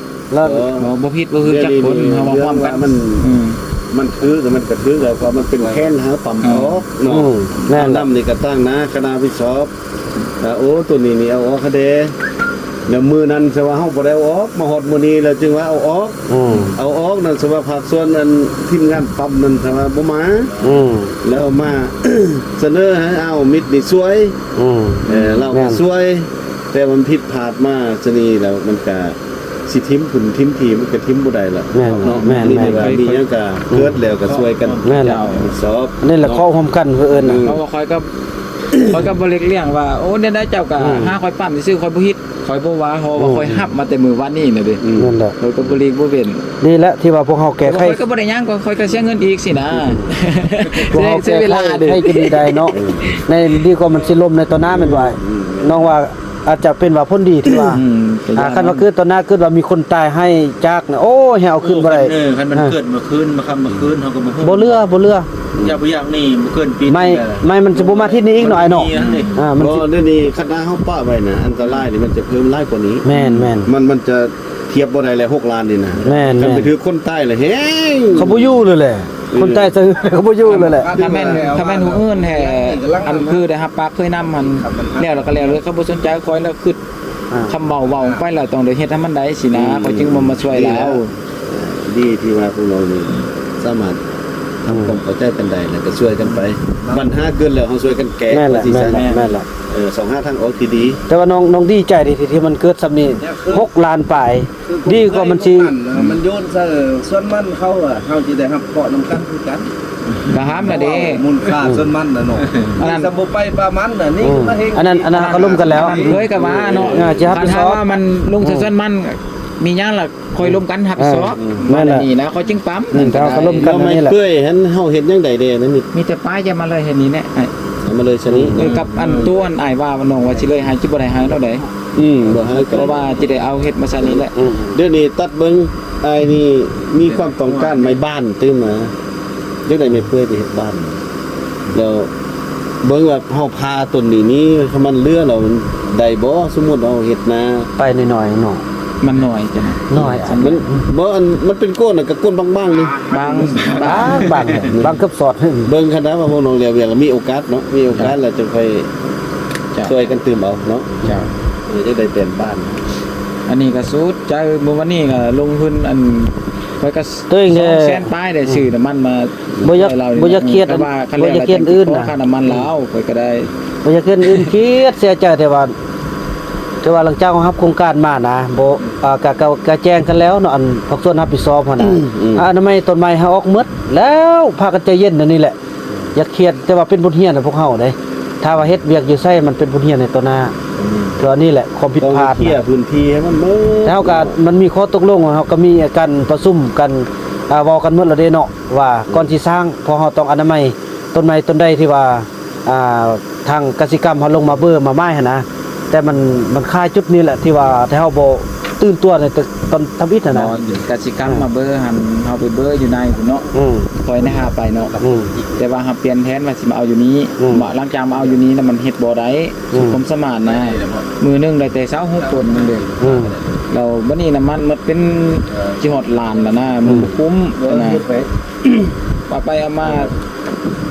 ແລ້ວ ເອີ ບໍ່ ບໍ່ຜິດບໍ່ຖືກຈັກຄົນ ດຽວນີ້ ເຮົາເວົ້າພ້ອມກັນ ມັນ ອືມ ມັນຖືກ ມັນກໍຖືກແລ້ວ ເພາະມັນເປັນແຜນຫາປ້ຳອອກເນາະ ອືມ ແມ່ນ ນ້ຳນີ້ກໍຕັ້ງນາຄະນະຜິດຊອບ ກະ ໂອ້ ໂຕນີ້ນີ້ເອົາອອກໃຫ້ແດ່ ແລ້ວມື້ນັ້ນຊະວ່າເຮົາບໍ່ໄດ້ເອົາອອກ ມາຮອດມື້ນີ້ແລ້ວຈຶ່ງວ່າເອົາອອກ ອືມ ເອົາອອກນັ້ນຊະວ່າພາກສ່ວນອັນທີມງານປ້ຳນັ້ນຊະວ່າບໍ່ມາ ອືມ ແລ້ວມາສະເໜີໃຫ້ອ້າຍມິດນີ້ຊ່ວຍ ອືມ ເອີ ລາວ ແມ່ນ ກໍຊ່ວຍ ແຕ່ມັນຜິດພາດມາຊະນີ້ແລ້ວ ມັນກະຊິຖິ້ມພຸ້ນຖິ້ມພີ້ ມັນກະຖິ້ມບໍ່ໄດ້ລະ ແມ່ນ ເນາະ ແມ່ນ ມີແຕ່ວ່າ ແມ່ນ ມີຫຍັງກະ ອືມ ເກີດແລ້ວກະຊ່ວຍກັນ ແມ່ນ ຮັບຜິດຊອບ ອັນນີ້ແຫຼະ ເນາະ ເຄາະຮ່ວມກັນ ເພິ່ນເອີ້ນນະ ເອີ ເພາະວ່າຂ້ອຍກໍ ຂ້ອຍກໍບໍ່ໄດ້ລ້ຽງວ່າ ໂອ້ ແນວໃດເຈົ້າກໍ ອືມ ຫາຂ້ອຍປ້ຳຊື່ໆ ຂ້ອຍບໍ່ຜິດ ຂ້ອຍບໍ່ວ່າ ເພາະວ່າ ອືມ ຂ້ອຍຮັບມາແຕ່ມື້ວານນີ້ນະເດ້ ອືມ ນັ້ນແຫຼະ ຂ້ອຍກໍບໍ່ຫຼີກບໍ່ເວັ້ນ ດີແລ້ວທີ່ວ່າພວກເຮົາແກ້ໄຂ ຂ້ອຍກໍບໍ່ໄດ້ຫຍັງ ຂ້ອຍກໍເສຍເງິນອີກຊີ້ນະ ອືມ ພວກເຮົາແກ້ໄຂໃຫ້ກໍດີໄດ້ເນາະ ໃນ ດີກວ່າມັນຊິລົ້ມໃນຕໍ່ໜ້າແມ່ນບໍ່ ອືມ ນ້ອງວ່າ ອາດຈະເປັນວ່າຜົນດີທີ່ວ່າ ອືມ ອ່າ ຄັນວ່າເກີດຕໍ່ໜ້າ ເກີດວ່າມີຄົນຕາຍຮ້າຍຈາກນະ ໂອ້ຍ ໃຫ້ເອົາຄືນບໍ່ໄດ້ ເອີ ຄັນມັນເກີດມື້ຄືນ ມາຄ່ຳມື້ຄືນ ເຮົາກໍບໍ່ຮູ້ ບໍ່ເຫຼືອ ບໍ່ເຫຼືອ ຢາກບໍ່ຢາກນີ້ບໍ່ເກີນປີ ໄມ້ ໄມ້ມັນຈະບໍ່ມາທິດນີ້ອີກເນາະ ອ້າຍເນາະ ມັນບໍ່ມີອັນນີ້ ອ່າ ມັນ ບໍ່ ດຽວນີ້ຄັນຖ້າເຮົາປະໄວ້ນະ ອັນຕະລາຍນີ້ມັນຈະເພີ່ມຫຼາຍກວ່ານີ້ ແມ່ນໆ ມັນ ມັນຈະທຽບບໍ່ໄດ້ແລ້ວ ຫົກລ້ານນີ້ນະ ແມ່ນໆ ຄັນໄປຖືກຄົນຕາຍລະແຮງ ເຂົາບໍ່ຢູ່ເລີຍແຫຼະ ເອີ ຄົນຕາຍຊະ ເຂົາບໍ່ຢູ່ເລີຍແຫຼະ ຖ້າແມ່ນ ຖ້າແມ່ນຜູ້ອື່ນແທ້ ອັນຄືໄດ້ຮັບປາກເຄີຍນຳຫັ້ນ ແລ້ວລະກໍແລ້ວເລີຍ ເຂົາບໍ່ສົນໃຈຂ້ອຍແລ້ວ ຄິດ ອ່າ ຄຳເວົ້າເວົ້າໄປແລ້ວຕ້ອງໄດ້ເຮັດໃຫ້ມັນໄດ້ຊີ້ນະ ອືມ ຂ້ອຍຈຶ່ງບໍ່ມາຊ່ວຍລາວ ດີແລ້ວ ດີທີ່ວ່າພວກນ້ອງນີ້ສາມາດທຳຄວາມເຂົ້າໃຈກັນໄດ້ ແລ້ວກໍຊ່ວຍກັນໄປ ບັນຫາເກີດແລ້ວເຮົາຊ່ວຍກັນແກ້ ແມ່ນລະ ວ່າຊີ້ຊະ ແມ່ນລະ ເອີ ຊອກຫາທາງອອກທີ່ດີ ແຕ່ວ່ານ້ອງ ນ້ອງດີໃຈເດ້ທີ່ ທີ່ມັນເກີດຊ່ຳນີ້ ຫົກລ້ານປາຍ ດີກວ່າມັນຊິ ມັນໂຍນໃສ່ສວນມັນເຂົາ ເຮົາຊິໄດ້ຮັບເຄາະນຳກັນຄືກັນ ກະຫ້າມລະເດ້ ມູນຄ່າສວນມັນນະເນາະ ອັນນັ້ນ ນີ້ຊະບໍ່ໄປປາມັນນະ ນີ້ ອືມ ມາເຮັດ ອັນນັ້ນ ອັນນັ້ນເຮົາກໍລົມກັນແລ້ວ ເຄີຍກໍວ່າເນາະ ເອີ ຊິຮັບຜິດຊອບ ຄັນຖ້າວ່າມັນລົງໃສ່ສວນມັນ ມີຫຍັງລະຄ່ອຍລົມກັນຮັບຜິດຊອບ ເອີ ແມ່ນລະ ອັນນີ້ນະ ຂ້ອຍຈຶ່ງປ້ຳ ອືມ ເຮົາກໍລົມກັນ ແລ້ວໄມ້ເປື່ອຍຫັ້ນ ເຮົາເຮັດຫຍັງໄດ້ແດ່ນັ້ນນີ້ ມີແຕ່ປ້າຍຈະມາເລີຍເຮັດນີ້ແຫຼະ ເອົາມາເລີຍຊະນີ້ ເອີ ກັບອັນ ອືມ ໂຕອັນອ້າຍວ່ານ້ອງວ່າຊິເລີຍໃຫ້ ຊິບໍ່ໄດ້ໃຫ້ແນວໃດ ອືມ ບໍ່ໃຫ້ກໍ ເພາະວ່າຈະໄດ້ເອົາເຮັດມາໃສ່ນີ້ແຫຼະ ອືມ ດຽວນີ້ຕັດເບິ່ງ ອ້າຍນີ້ມີຄວາມຕ້ອງການໄມ້ບ້ານຕື່ມມາ ຈັ່ງໃດແມ່ເປື່ອຍໄປເຮັດບ້ານ ແລ້ວເບິ່ງວ່າເຮົາຜ່າຕົ້ນນີ້ນີ້ ຄັນມັນເຫຼືອແລ້ວໄດ້ບໍ່? ສົມມຸດເຮົາເຮັດນາ ໄປໜ້ອຍໆເນາະ ມັນໜ້ອຍຈັ່ງ ໜ້ອຍ ມັນ ບໍ່ ອັນ ມັນເປັນກ້ອນນະ ກະກ້ອນບາງໆນີ້ ບາງ ບາງ ບາງ ບາງເກືອບສອດ ເບິ່ງຄັນນະວ່າພວກນ້ອງແລ້ວວຽກ ມີໂອກາດເນາະ ມີໂອກາດແລ້ວຈັ່ງຄ່ອຍ ເຈົ້າ ຊ່ວຍກັນຕື່ມເອົາເນາະ ເຈົ້າ ເອີ ຈັ່ງໄດ້ແປນບ້ານ ອັນນີ້ກໍສຸດໃຈ ມື້ວານນີ້ກໍລົງທຶນ ອັນ ຂ້ອຍກໍ ໂຕເອງເດ້ ສອງແສນປາຍໄດ້ ອືມ ຊື້ນ້ຳມັນມາ ບໍ່ຢາກ ບໍ່ຢາກຄຽດ ແຕ່ວ່າຄັນ ບໍ່ຢາກຄຽດອື່ນນະ ຄ່ານ້ຳມັນລາວ ຂ້ອຍກໍໄດ້ ບໍ່ຢາກຄຽດອື່ນ ຄຽດເສຍໃຈ ແຕ່ວ່າ ແຕ່ວ່າຫຼັງຈາກເຮົາຮັບໂຄງການມານະ ບໍ່ ອ່າ ກະ ກະ ກະແຈ້ງກັນແລ້ວເນາະ ອັນພາກສ່ວນຮັບຜິດຊອບຫັ້ນນະ ອືມ ອາ ອະນາໄມຕົ້ນໄມ້ເຮົາອອກໝົດ ແລ້ວພາກັນໃຈເຢັນອັນນີ້ແຫຼະ ຢ່າຄຽດ ແຕ່ວ່າເປັນບົດຮຽນໃຫ້ພວກເຮົາເດ້. ຖ້າວ່າເຮັດວຽກຢູ່ໃສ ມັນເປັນບົດຮຽນໃນຕໍ່ໜ້າ. ອືມ ກໍອັນນີ້ແຫຼະຄວາມຜິດພາດ ຕ້ອງເຄຍພື້ນທີ່ໃຫ້ມັນເໝິດ. ແລ້ວເຮົາກໍ ເນາະ ມັນມີຂໍ້ຕົກລົງ ເຮົາກໍມີການປະຊຸມກັນ ອ່າ ເວົ້າກັນໝົດແລ້ວເດ້ເນາະ ວ່າກ່ອນຊິສ້າງ ພວກເຮົາຕ້ອງອະນາໄມ ຕົ້ນໄມ້ຕົ້ນໃດທີ່ວ່າ ອ່າ ທາງກະສິກຳເຮົາລົງມາເບີມາໝາຍຫັ້ນນະ ແຕ່ມັນ ມັນຄາຈຸດນີ້ແຫຼະ ທີ່ວ່າ ທີ່ເຮົາບໍ່ຕື່ນຕົວໃນຕອນທຳອິດຫັ້ນນະ. ບໍ່ ກະສິກຳມາເບີຫັ້ນ ເຮົາໄປເບີຢູ່ໃນພຸ້ນເນາະ. ອືມ ຂ້ອຍໄດ້ຫາໄປເນາະ. ອືມ ແຕ່ວ່າເຮົາປ່ຽນແຜນວ່າຊິມາເອົາຢູ່ນີ້. ອືມ ມາ ຫຼັງຈາກມາເອົາຢູ່ນີ້ແລ້ວ ມັນເຮັດບໍ່ໄດ້ ອືມ ສຸດຄວາມສາມາດນະ. ມື້ໜຶ່ງໄດ້ແຕ່ຊາວຫົກຄົນນັ້ນເດ້. ອືມ ແລ້ວບັດນີ້ນ້ຳມັນໝົດເປັນຊິຮອດລ້ານແລ້ວນະ. ອືມ ມັນບໍ່ຄຸ້ມນະ. ເອົາໄປເອົາມາ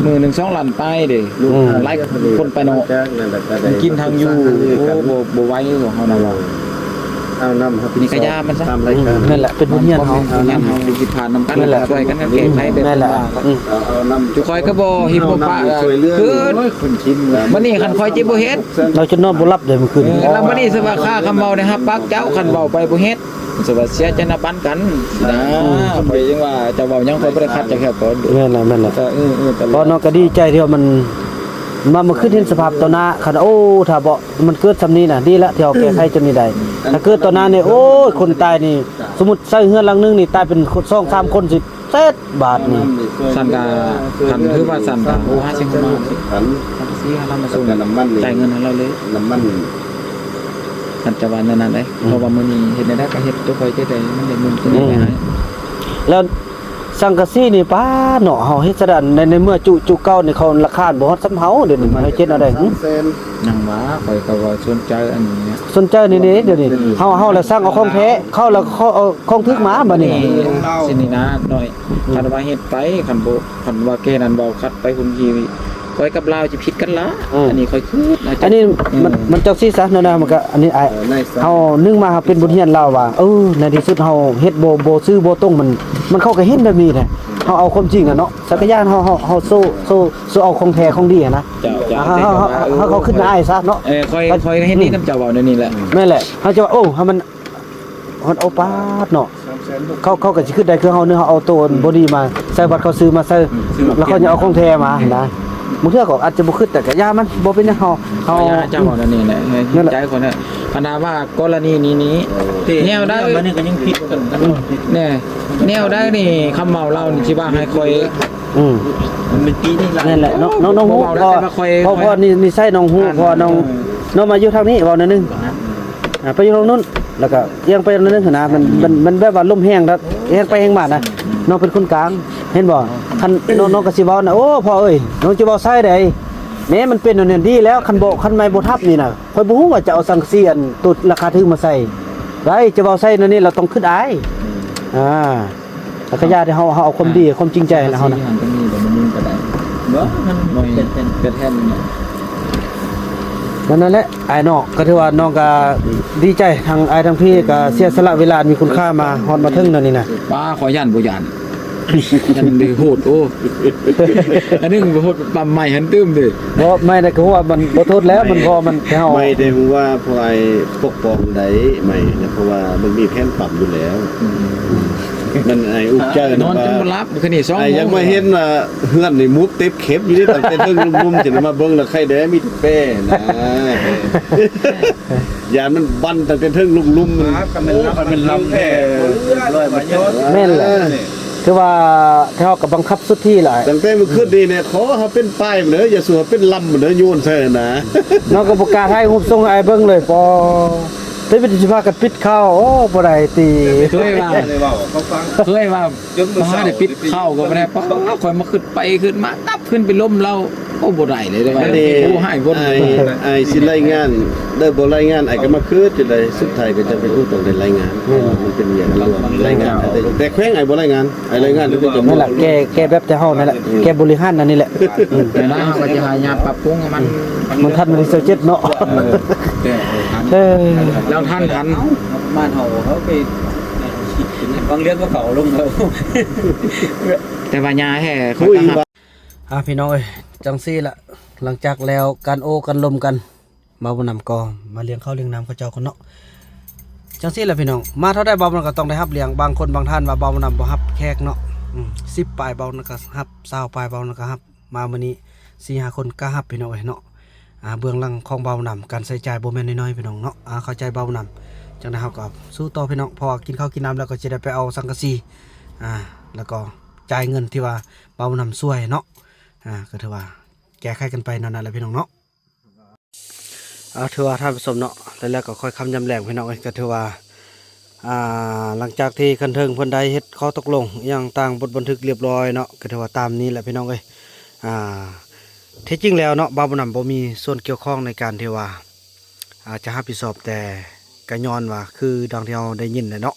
ມື້ໜຶ່ງສອງລ້ານປາຍເດ້. ອືມ ຫຼາຍຄົນໄປເນາະ ກິນທັງຢູ່. ໂອ້ ບໍ່ ບໍ່ໄຫວຂອງເຮົານະວ່າ. ເອົານຳ ນີ້ກະຢ່າມັນຊະ. ຕາມລາຍການ ອືມ ນັ້ນແຫຼະ ເປັນບົດຮຽນເຮົາ. ເຮົາ ເຮົາຊິຜ່ານນຳກັນ ແລ້ວກໍຊ່ວຍກັນແກ້ໄຂແບບ ແມ່ນແຫຼະ. ອືມ ຈຸຂ້ອຍກໍບໍ່ຫິມບໍ່ປະ ຄື ໂອ້ຍ ຄົນຊິມ ມື້ນີ້ຄັນຂ້ອຍຊິບໍ່ເຮັດ ລາວຈະນອນບໍ່ຫຼັບເດ້ມື້ຄືນ. ເອີ ແລ້ວມື້ນີ້ຊິວ່າຂ້າຄຳເວົ້າໄດ້ຮັບປາກເຈົ້າ ຄັນເວົ້າໄປບໍ່ເຮັດ ຊິວ່າເສຍໃຈນຳປານກັນນະ. ອືມ ຂ້ອຍຈັ່ງວ່າເຈົ້າເວົ້າຫຍັງ ຂ້ອຍບໍ່ໄດ້ຂັດຈັກເທື່ອ. ແມ່ນລະ ແມ່ນລະ. ເອີ ເອີ ເພາະນ້ອງກໍດີໃຈທີ່ວ່າມັນ ມາ ມາຄືນເຫັນສະພາບຕໍ່ໜ້າ. ຄັນ ໂອ້ ຖ້າບໍ່ ມັນເກີດຊ່ຳນີ້ນະ ດີລະທີ່ເຮົາແກ້ໄຂຈຸດນີ້ໄດ້. ຖ້າເກີດຕໍ່ໜ້ານີ້ ໂອ້ຍ ຄົນຕາຍນີ້ ສົມມຸດໃຊ້ເຮືອນຫຼັງໜຶ່ງນີ້ ຕາຍເປັນສອງສາມຄົນ ຊິເສັດບາດນີ້. ຊັ້ນກະ ຄັນຖືວ່າຊັ້ນກະ ໂອ້ ຫ້າສິບພັນ ສັງກະສີ ເຮົາມາສົ່ງ ຈ່າຍເງິນໃຫ້ລາວເລີຍ. ນ້ຳມັນ ຄັນຈະວ່າແນວນັ້ນເດ້. ອືມ ເພາະວ່າມື້ນີ້ເຮັດແນວໃດກໍເຮັດ ຕົວຂ້ອຍເຮັດໄດ້ ມັນໄດ້ໝູນຕົວນີ້ໄດ້. ອືມ ແລ້ວ ສັງກະສີນີ້ ປາດເນາະ ເຮົາເຮັດຊະດານ ໃນ ໃນເມື່ອຈຸ ຈຸເກົ່ານີ້ ເຂົາລາຄາບໍ່ຮອດສ່ຳເຮົາ. ດຽວນີ້ເຮົາເຮັດແນວໃດຫຶ? ຍັງວ່າ ຂ້ອຍກໍວ່າສົນໃຈອັນນີ້ ສົນໃຈນີ້ເດ້. ດຽວນີ້ ອືມ ເຮົາ ເຮົາລະສັ່ງເອົາຂອງແທ້ ເຂົາລະເອົາຂອງຖືກມາ. ບັດນີ້ ຊິນີ້ນະນ້ອຍ ອືມ ຄັນວ່າເຮັດໄປ ຄັນບໍ່ ຄັນວ່າແກ່ນັ້ນເວົ້າຂັດໄປຄົນທີ່ ຂ້ອຍກັບລາວຈະຜິດກັນລະ. ອືມ ອັນນີ້ຂ້ອຍຄິດນະ. ອັນນີ້ ອືມ ມັນ ມັນຈັ່ງຊີ້ຊະເນາະນະ ມັນກະ ອັນນີ້ອ້າຍ ເອີ ເຮົາໜຶ່ງມາເຮົາເປັນບົດຮຽນລາວວ່າ ເອີ ໃນທີ່ສຸດເຮົາເຮັດບໍ່ ບໍ່ຊື່ບໍ່ຕົງ ມັນ ມັນເຂົາກະເຫັນແບບນີ້ແຫຼະ. ເຮົາເອົາຄວາມຈິງນະເນາະ ສັກກະຢ່າງ ເຮົາ ເຮົາ ເຮົາໂຊ ໂຊ ໂຊເອົາຂອງແທ້ຂອງດີຫັ້ນນະ. ເຈົ້າ ເຈົ້າ ເຮົາ ເຮົາ ເຮົາ ເຮົາ ເຮົາ ເຮົາຂຶ້ນນາອ້າຍຊະເນາະ. ເອີ ຂ້ອຍ ຂ້ອຍເຫັນດີນຳເຈົ້າເວົ້າແນວນີ້ແຫຼະ. ອືມ ແມ່ນແຫຼະ ເຮົາຈະວ່າ ໂອ້ ເຮົາມັນ ຮອດ ໂອ້ ປາດເນາະ ເຂົາ ເຂົາກໍຊິຄິດໄດ້ຄືເຮົາເນາະ ເຮົາເອົາໂຕ ອືມ ບໍ່ດີມາໃສ່ ບັດເຂົາຊື້ມາໃສ່ ອືມ ແລ້ວເຂົາຍັງເອົາຂອງແທ້ມາຫັ້ນນະ. ບາງເທື່ອກໍອາດຈະບໍ່ຄິດ ແຕ່ກະຢ່າມັນ ບໍ່ເປັນຫຍັງ ເຮົາ ເຮົາ ເຈົ້າເວົ້າແນວນີ້ແຫຼະ ໃນໃຈຂ້ອຍນະ. ຄັນຖ້າວ່າກໍລະນີນີ້ນີ້ ແນວໃດ ມັນກໍຍັງຜິດກັນ ແນ່ ແນວໃດນີ້ ຄຳເວົ້າລາວນີ້ຊິວ່າໃຫ້ຂ້ອຍ ອືມ ມັນເປັນປີນີ້ລະ ແມ່ນແຫຼະ ນ້ອງ ນ້ອງ ນ້ອງຮູ້ ເພາະ ເພາະ ເພາະນິ ນິໄສນ້ອງຮູ້ ເພາະວ່ານ້ອງ ເອີ ນ້ອງມາຢູ່ທາງນີ້ ເວົ້າໜ້ອຍໜຶ່ງ ອ່າ ໄປຢູ່ທາງນັ້ນ ແລ້ວກໍອຽງໄປໜ້ອຍໜຶ່ງຫັ້ນນະ ມັນ ມັນ ມັນແບບວ່າລົມແຮງ ແຮງໄປແຮງມານະ. ອືມ ນ້ອງເປັນຄົນກາງ ເຫັນບໍ່? ຄັນນ້ອງ ນ້ອງກໍຊິເວົ້ານະ ໂອ້ ພໍ່ເອີຍ ນ້ອງຈະເວົ້າໃສ່ໃດ ແນ່ ມັນເປັນແນວນີ້ດີແລ້ວ ຄັນບໍ່ ຄັນໄມ້ບໍ່ທັບນີ້ນະ ຂ້ອຍບໍ່ຮູ້ວ່າຈະເອົາສັງກະສີອັນໂຕລາຄາຖືກມາໃສ່ໄດ້ ຈະເວົ້າໃສ່ແນວນີ້ລະຕ້ອງຄຶດອາຍ. ອືມ ອ່າ ແລ້ວກໍຢ່າ ເຮົາ ເຮົາເອົາຄວາມດີ ອ່າ ຄວາມຈິງໃຈນະເຮົານະ ສັງກະສີຫັ້ນກໍມີ ບໍ່ມີມຸງກໍໄດ້ ບໍ່ ມັນເປັນ ເປັນ ເປັນແຜ່ນນີ້. ນັ້ນແຫຼະ ອ້າຍນ້ອງ ກໍຖືວ່ານ້ອງກໍດີໃຈ ທັງອ້າຍທັງພີ່ກໍເສຍສະຫຼະເວລາອັນມີຄຸນຄ່າມາຮອດມາເຖິງແນວນີ້ນະ. ປ້າ ຂໍຢ້ານບໍ່ຢ້ານ ອັນນີ້ໂຫດ ໂອ້ ອັນນີ້ໂຫດ ປ້ຳໄມ້ຫັ້ນຕື່ມເດ້. ບໍ່ ໄມ້ນະ ຄືວ່າມັນບໍ່ທົນແລ້ວ ມັນພໍມັນເຮົາ ໄມ້ແຕ່ຮູ້ວ່າພວກອ້າຍປົກປ້ອງໄດ້ໄມ້ນະ ເພາະວ່າມັນມີແຜນປ້ຳຢູ່ແລ້ວ. ອືມ ມັນອ້າຍອຸກໃຈນອນຈົນບໍ່ຫຼັບຄືນີ້ສອງໂມງ ອ້າຍຍັງມາເຫັນວ່າເຮືອນນີ້ມຸບເຕັບເຂັບຢູ່ນີ້ ຕັ້ງແຕ່ເທິງລຸ່ມໆ ຈະໄດ້ມາເບິ່ງລະໄຄແດ່ມີແຕ່ແປ້ນະ. ຢ້ານມັນບັນຕັ້ງແຕ່ເທິງລຸ່ມໆ ມັນ ໂອ້ ຄັນແມ່ນລຳແທ້ ແມ່ນແຫຼະ ຖືວ່າເຮົາກໍບັງຄັບສຸດທີ່ຫຼາຍ ຕັ້ງແຕ່ມື້ຄືນນີ້ແນ່ ຂໍເຮົາເປັນປ້າຍມັນເດີ ຢ່າສູ່ເຮົາເປັນລຳມັນເດີ ໂຍນໃສ່ຫັ້ນນະ. ນ້ອງກໍບໍ່ກ້າຖ່າຍຮູບສົ່ງໃຫ້ອ້າຍເບິ່ງເລີຍ ປໍ ແຕ່ວິທີຊິພາກັນປິດຂ່າວ ໂອ້ ບໍ່ໄດ້ຕິ ເຄີຍວ່າ ເຄີຍວ່າ ມາໄດ້ປິດຂ່າວກໍບໍ່ໄດ້ ປ້າ ຂ້ອຍມາຄິດໄປຄິດມາ ກັບຂຶ້ນໄປລົມລາວ ໂອ້ ບໍ່ໄດ້ເລີຍ ວ່າ ອັນນີ້ ໂອ້ ໃຫ້ຄົນ ອ້າຍ ອ້າຍຊິລາຍງານ ໄດ້ບໍ່ລາຍງານ ອ້າຍກໍມາຄືດຢູ່ໃດ ສຸດທ້າຍກໍຈຳເປັນຕ້ອງໄດ້ລາຍງານ ເພາະວ່າມັນເປັນວຽກລວມລາຍງານ ແຕ່ແຂວງອ້າຍບໍ່ລາຍງານ ອ້າຍລາຍງານແຕ່ຈະ ນັ້ນແຫຼະ ແກ້ ແກ້ແບບແຕ່ເຮົານັ້ນແຫຼະ ອືມ ແກ້ບໍລິຫານອັນນີ້ແຫຼະ ອືມ ແຕ່ລະເຮົາກໍຈະພະຍາຍາມປັບປຸງໃຫ້ມັນ ມັນທັນວັນທີຊາວເຈັດເນາະ ເອີ ແກ້ບໍ່ທັນ ເອີ ລາວທັນ ທັນ ບ້ານເຮົາ ເຮົາໄປບາງເລື່ອງກໍເຂົາລົງແລ້ວ ແຕ່ວ່າຍາແທ້ ຂ້ອຍກໍຮັບ ອ່າ ພີ່ນ້ອງເອີຍ ຈັ່ງຊີ້ລະ ຫຼັງຈາກແລ້ວການໂອ້ກັນລົມກັນ ບ່າວບຸນນຳກໍມາລ້ຽງເຂົ້າລ້ຽງນ້ຳເຂົາເຈົ້າກ່ອນເນາະ. ຈັ່ງຊີ້ລະພີ່ນ້ອງ ມາເທົ່າໃດບ່າວບຸນນຳກໍຕ້ອງໄດ້ຮັບລ້ຽງ ບາງຄົນບາງທ່ານວ່າບ່າວບຸນນຳບໍ່ຮັບແຂກເນາະ ອືມ ສິບປາຍບ່າວບຸນນຳກໍຮັບ ຊາວປາຍບ່າວບຸນນຳກໍຮັບ ມາມື້ນີ້ສີ່ຫ້າຄົນກະຮັບ ພີ່ນ້ອງເອີຍເນາະ. ອ່າ ເບື້ອງຫຼັງຂອງບ່າວນຳ ການໃຊ້ຈ່າຍບໍ່ແມ່ນນ້ອຍໆ ພີ່ນ້ອງເນາະ. ອ່າ ເຂົ້າໃຈບ່າວນຳ. ຈັ່ງໃດເຮົາກໍສູ້ຕໍ່ ພີ່ນ້ອງ, ເພາະວ່າກິນເຂົ້າກິນນ້ຳແລ້ວກໍຊິໄດ້ໄປເອົາສັງກະສີ ອ່າ ແລ້ວກໍຈ່າຍເງິນທີ່ວ່າບ່າວນຳຊ່ວຍເນາະ. ອ່າ ກໍຖືວ່າແກ້ໄຂກັນໄປແນວນັ້ນແຫຼະ ພີ່ນ້ອງເນາະ. ອ່າ ຖືວ່າທ່ານຜູ້ຊົມເນາະ ແລ້ວກໍຄ່ອຍຄ່ຳຍາມແລງ ພີ່ນ້ອງເອີຍ, ກໍຖືວ່າ ອ່າ ຫຼັງຈາກທີ່ຂັ້ນເທິງເພິ່ນໄດ້ເຮັດຂໍ້ຕົກລົງອີ່ຫຍັງຕ່າງບົດບັນທຶກລຽບລ້ອຍເນາະ, ກໍຖືວ່າຕາມນີ້ແຫຼະ ພີ່ນ້ອງເອີຍ. ອ່າ ທີ່ຈິງແລ້ວເນາະ ບ່າວບຸນນຳບໍ່ມີສ່ວນກ່ຽວຂ້ອງໃນການທີ່ວ່າ ອ່າ ຈະຮັບຜິດຊອບ, ແຕ່ກໍຍ້ອນວ່າ ຄືດັ່ງທີ່ເຮົາໄດ້ຍິນແຫຼະເນາະ,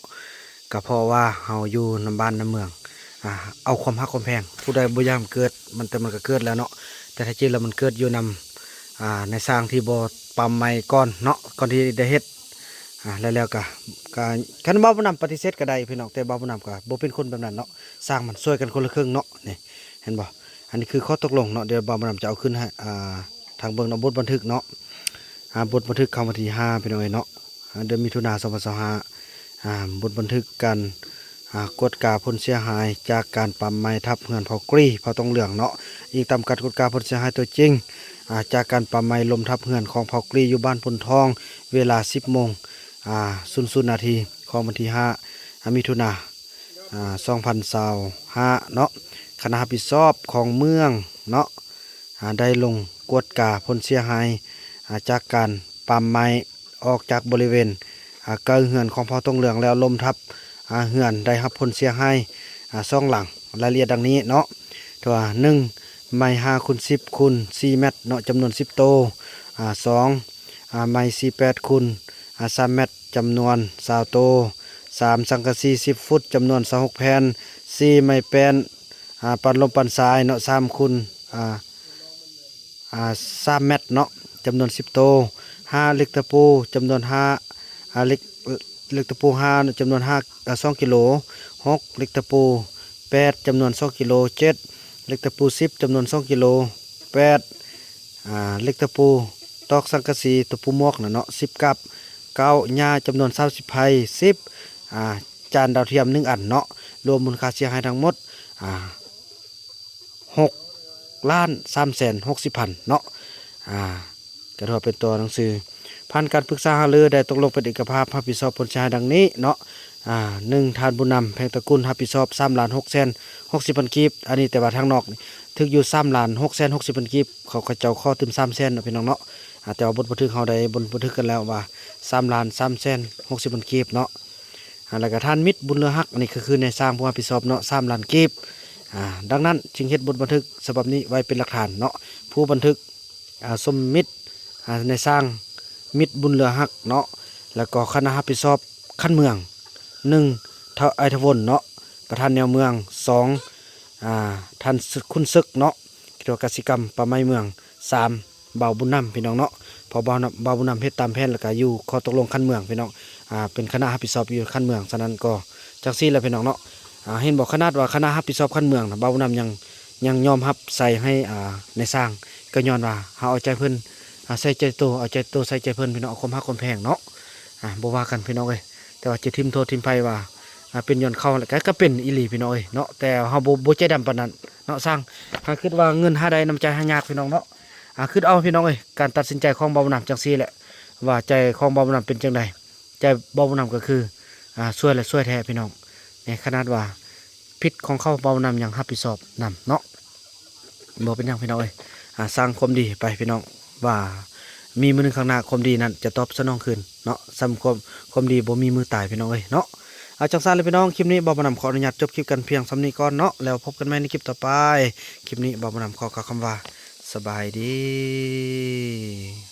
ກໍເພາະວ່າເຮົາຢູ່ນຳບ້ານນຳເມືອງ ອ່າ ເອົາຄວາມຮັກຄວາມແພງ, ຜູ້ໃດບໍ່ຢາກໃຫ້ມັນເກີດ ມັນ ແຕ່ມັນກໍເກີດແລ້ວເນາະ. ແຕ່ແທ້ຈິງແລ້ວມັນເກີດຢູ່ນຳ ອ່າ ນາຍຊ່າງທີ່ບໍ່ປ້ຳໄມ້ກ່ອນເນາະ, ກ່ອນທີ່ໄດ້ເຮັດ. ອ່າ ແລ້ວ ແລ້ວກໍ ກໍ ຄັນບ່າວບຸນນຳປະຕິເສດກໍໄດ້ ພີ່ນ້ອງ, ແຕ່ບ່າວບຸນນຳກໍບໍ່ເປັນຄົນແບບນັ້ນເນາະ. ຊ່າງມັນຊ່ວຍກັນຄົນລະເຄິ່ງເນາະ. ນີ້ ເຫັນບໍ່? ອັນນີ້ຄືຂໍ້ຕົກລົງເນາະ, ດຽວບ່າວບຸນນຳຈະເອົາຂຶ້ນໃຫ້ ອ່າ ທາງເບິ່ງເນາະ, ບົດບັນທຶກເນາະ. ອ່າ ບົດບັນທຶກຂອງວັນທີຫ້າ ພີ່ນ້ອງເອີຍເນາະ, ອ່າ ເດືອນມິຖຸນາ ສອງພັນຊາວຫ້າ. ອ່າ ບົດບັນທຶກການ ອ່າ ກວດກາຜົນເສຍຫາຍຈາກການປ້ຳໄມ້ທັບເຮືອນເຜົ່າກຣີ ເຜົ່າຕົງເຫຼືອງເນາະ. ອີງຕາມການກວດກາຜົນເສຍຫາຍຕົວຈິງ ອ່າ ຈາກການປ້ຳໄມ້ລົ້ມທັບເຮືອນຂອງເຜົ່າກຣີຢູ່ບ້ານໂພນທອງ ເວລາ ສິບໂມງ ອ່າ ສູນນາທີ ຂອງວັນທີຫ້າ ອ່າ ມິຖຸນາ ອ່າ ສອງພັນຊາວຫ້າເນາະ. ຄະນະຮັບຜິດຊອບຂອງເມືອງເນາະ ອ່າ ໄດ້ລົງກວດກາຜົນເສຍຫາຍ ອ່າ ຈາກການປ້ຳໄມ້ ອອກຈາກບໍລິເວນ ອ່າ ໃກ້ເຮືອນຂອງເຜົ່າຕົງເຫຼືອງແລ້ວລົ້ມທັບ ອ່າ ເຮືອນໄດ້ຮັບຜົນເສຍຫາຍ ອ່າ ສອງຫຼັງ. ລາຍລະອຽດດັ່ງນີ້ເນາະ, ທີ່ວ່າ ໜຶ່ງ ໄມ້ຫ້າຄູນສິບຄູນສີ່ແມັດເນາະ ຈຳນວນສິບໂຕ, ອ່າ ສອງ ອ່າ ໄມ້ສີ່ແປດຄູນ ອ່າ ສາມແມັດ ຈຳນວນຊາວໂຕ, ສາມ ສັງກະສີສິບຟຸດ ຈຳນວນຊາວຫົກແຜ່ນ, ສີ່ ໄມ້ແປ້ນ ອ່າ ປັນລົມປັນຊາຍເນາະ ສາມຄູນ ອ່າ ອ່າ ສາມແມັດເນາະ ຈຳນວນສິບໂຕ, ຫ້າ ເຫຼັກຕະປູ ຈຳນວນຫ້າ ອ່າ ເຫຼັກ ເຫຼັກຕະປູຫ້າ ຈຳນວນຫ້າ ອ່າ ສອງກິໂລ, ຫົກ ເຫຼັກຕະປູແປດ ຈຳນວນສອງກິໂລ, ເຈັດ ເຫຼັກຕະປູສິບ ຈຳນວນສອງກິໂລ, ແປດ ອ່າ ເຫຼັກຕະປູຕອກສັງກະສີ ຕະປູໝວກນະເນາະ ສິບກັບ, ເກົ້າ ຫຍ້າ ຈຳນວນຊາວສິບໄພ, ສິບ ອ່າ ຈານດາວທຽມໜຶ່ງອັນເນາະ, ລວມມູນຄ່າເສຍຫາຍທັງໝົດ ອ່າ ຫົກລ້ານສາມແສນຫົກສິບພັນເນາະ. ອ່າ ກໍຖືວ່າເປັນຕົວໜັງສື ຜ່ານການປຶກສາຫາລືໄດ້ຕົກລົງເປັນເອກະພາບຮັບຜິດຊອບຜົນເສຍຫາຍດັ່ງນີ້ເນາະ. ອ່າ ໜຶ່ງ ທ່ານບຸນນຳ ແພງຕະກຸນ ຮັບຜິດຊອບສາມລ້ານຫົກແສນຫົກສິບພັນກີບ. ອັນນີ້ແຕ່ວ່າທາງນອກຖືກຢູ່ສາມລ້ານຫົກແສນຫົກສິບພັນກີບ, ເຂົາ ເຂົາເຈົ້າຂໍຕື່ມສາມແສນເນາະ ພີ່ນ້ອງເນາະ. ອ່າ ແຕ່ວ່າບົດບັນທຶກເຮົາໄດ້ບົດບັນທຶກກັນແລ້ວວ່າສາມລ້ານສາມແສນຫົກສິບພັນກີບເນາະ. ອ່າ ແລ້ວກໍທ່ານມິດ ບຸນເຫຼືອຮັກ ອັນນີ້ກໍຄືນາຍຊ່າງຜູ້ຮັບຜິດຊອບເນາະ ສາມລ້ານກີບ. ອ່າ ດັ່ງນັ້ນຈຶ່ງເຮັດບົດບັນທຶກສະບັບນີ້ໄວ້ເປັນຫຼັກຖານເນາະ. ຜູ້ບັນທຶກ ອ່າ ສົມມິດ ອ່າ ນາຍຊ່າງມິດ ບຸນເຫຼືອຮັກເນາະ, ແລ້ວກໍຄະນະຮັບຜິດຊອບຂັ້ນເມືອງ ໜຶ່ງ ທ້າວ ອ້າຍທະວົນເນາະ ປະທານແນວເມືອງ, ສອງ ອ່າ ທ່ານ ຄຸນເສິກເນາະ ເຂດກະສິກຳປ່າໄມ້ເມືອງ, ສາມ ບ່າວບຸນນຳ ພີ່ນ້ອງເນາະ. ເພາະບ່າວນຳ ບ່າວບຸນນຳເຮັດຕາມແຜນ ແລ້ວກະຢູ່ຂໍ້ຕົກລົງຂັ້ນເມືອງ ພີ່ນ້ອງ, ອ່າ ເປັນຄະນະຮັບຜິດຊອບຢູ່ຂັ້ນເມືອງ. ສະນັ້ນກໍຈັ່ງຊີ້ແຫຼະ ພີ່ນ້ອງເນາະ. ອ່າ ເຫັນບໍ່ ຂະໜາດວ່າຄະນະຮັບຜິດຊອບຂັ້ນເມືອງນະ ບ່າວບຸນນຳຍັງ ຍັງຍອມຮັບໃສ່ໃຫ້ ອ່າ ນາຍຊ່າງ ກໍຍ້ອນວ່າເຮົາເອົາໃຈເພິ່ນ ອ່າ ໃສ່ໃຈໂຕ ເອົາໃຈໂຕໃສ່ໃຈເພິ່ນ ພີ່ນ້ອງ, ເອົາຄວາມຮັກຄວາມແພງເນາະ. ອ່າ ບໍ່ວ່າກັນ ພີ່ນ້ອງເອີຍ, ແຕ່ວ່າຈະຖິ້ມໂທດຖິ້ມໄພວ່າ ອ່າ ເປັນຍ້ອນເຂົາ ແລ້ວກໍ ກໍເປັນອີ່ຫຼີ ພີ່ນ້ອງເອີຍເນາະ. ແຕ່ເຮົາບໍ່ ບໍ່ໃຈດຳປານນັ້ນເນາະຊ່າງ, ເຮົາຄິດວ່າເງິນຫາໄດ້ ນ້ຳໃຈຫາຍາກ ພີ່ນ້ອງເນາະ. ອ່າ ຄິດເອົາ ພີ່ນ້ອງເອີຍ, ການຕັດສິນໃຈຂອງບ່າວບຸນນຳຈັ່ງຊີ້ແຫຼະ ວ່າໃຈຂອງບ່າວບຸນນຳເປັນຈັ່ງໃດ. ໃຈບ່າວບຸນນຳກໍຄື ອ່າ ຊ່ວຍ ແລະ ຊ່ວຍແທ້ ພີ່ນ້ອງ. ໃນຂະໜາດວ່າຜິດຂອງເຂົາ ບ່າວບຸນນຳຍັງຮັບຜິດຊອບນຳເນາະ. ບໍ່ເປັນຫຍັງ ພີ່ນ້ອງເອີຍ, ອ່າ ສ້າງຄວາມດີໄປ ພີ່ນ້ອງ, ວ່າມີມື້ໜຶ່ງຂ້າງໜ້າ ຄວາມດີນັ້ນຈະຕອບສະໜອງຄືນເນາະ. ສ່ຳຄວາມ ຄວາມດີບໍ່ມີມື້ຕາຍ ພີ່ນ້ອງເອີຍເນາະ. ອ່າ ຈັ່ງຊັ້ນແຫຼະ ພີ່ນ້ອງ, ຄລິບນີ້ບ່າວບຸນນຳຂໍອະນຸຍາດຈົບຄລິບກັນພຽງສ່ຳນີ້ກ່ອນເນາະ, ແລ້ວພົບກັນໃໝ່ໃນຄລິບຕໍ່ໄປ. ຄລິບນີ້ບ່າວບຸນນຳຂໍກ່າວຄຳວ່າ ສະບາຍດີ.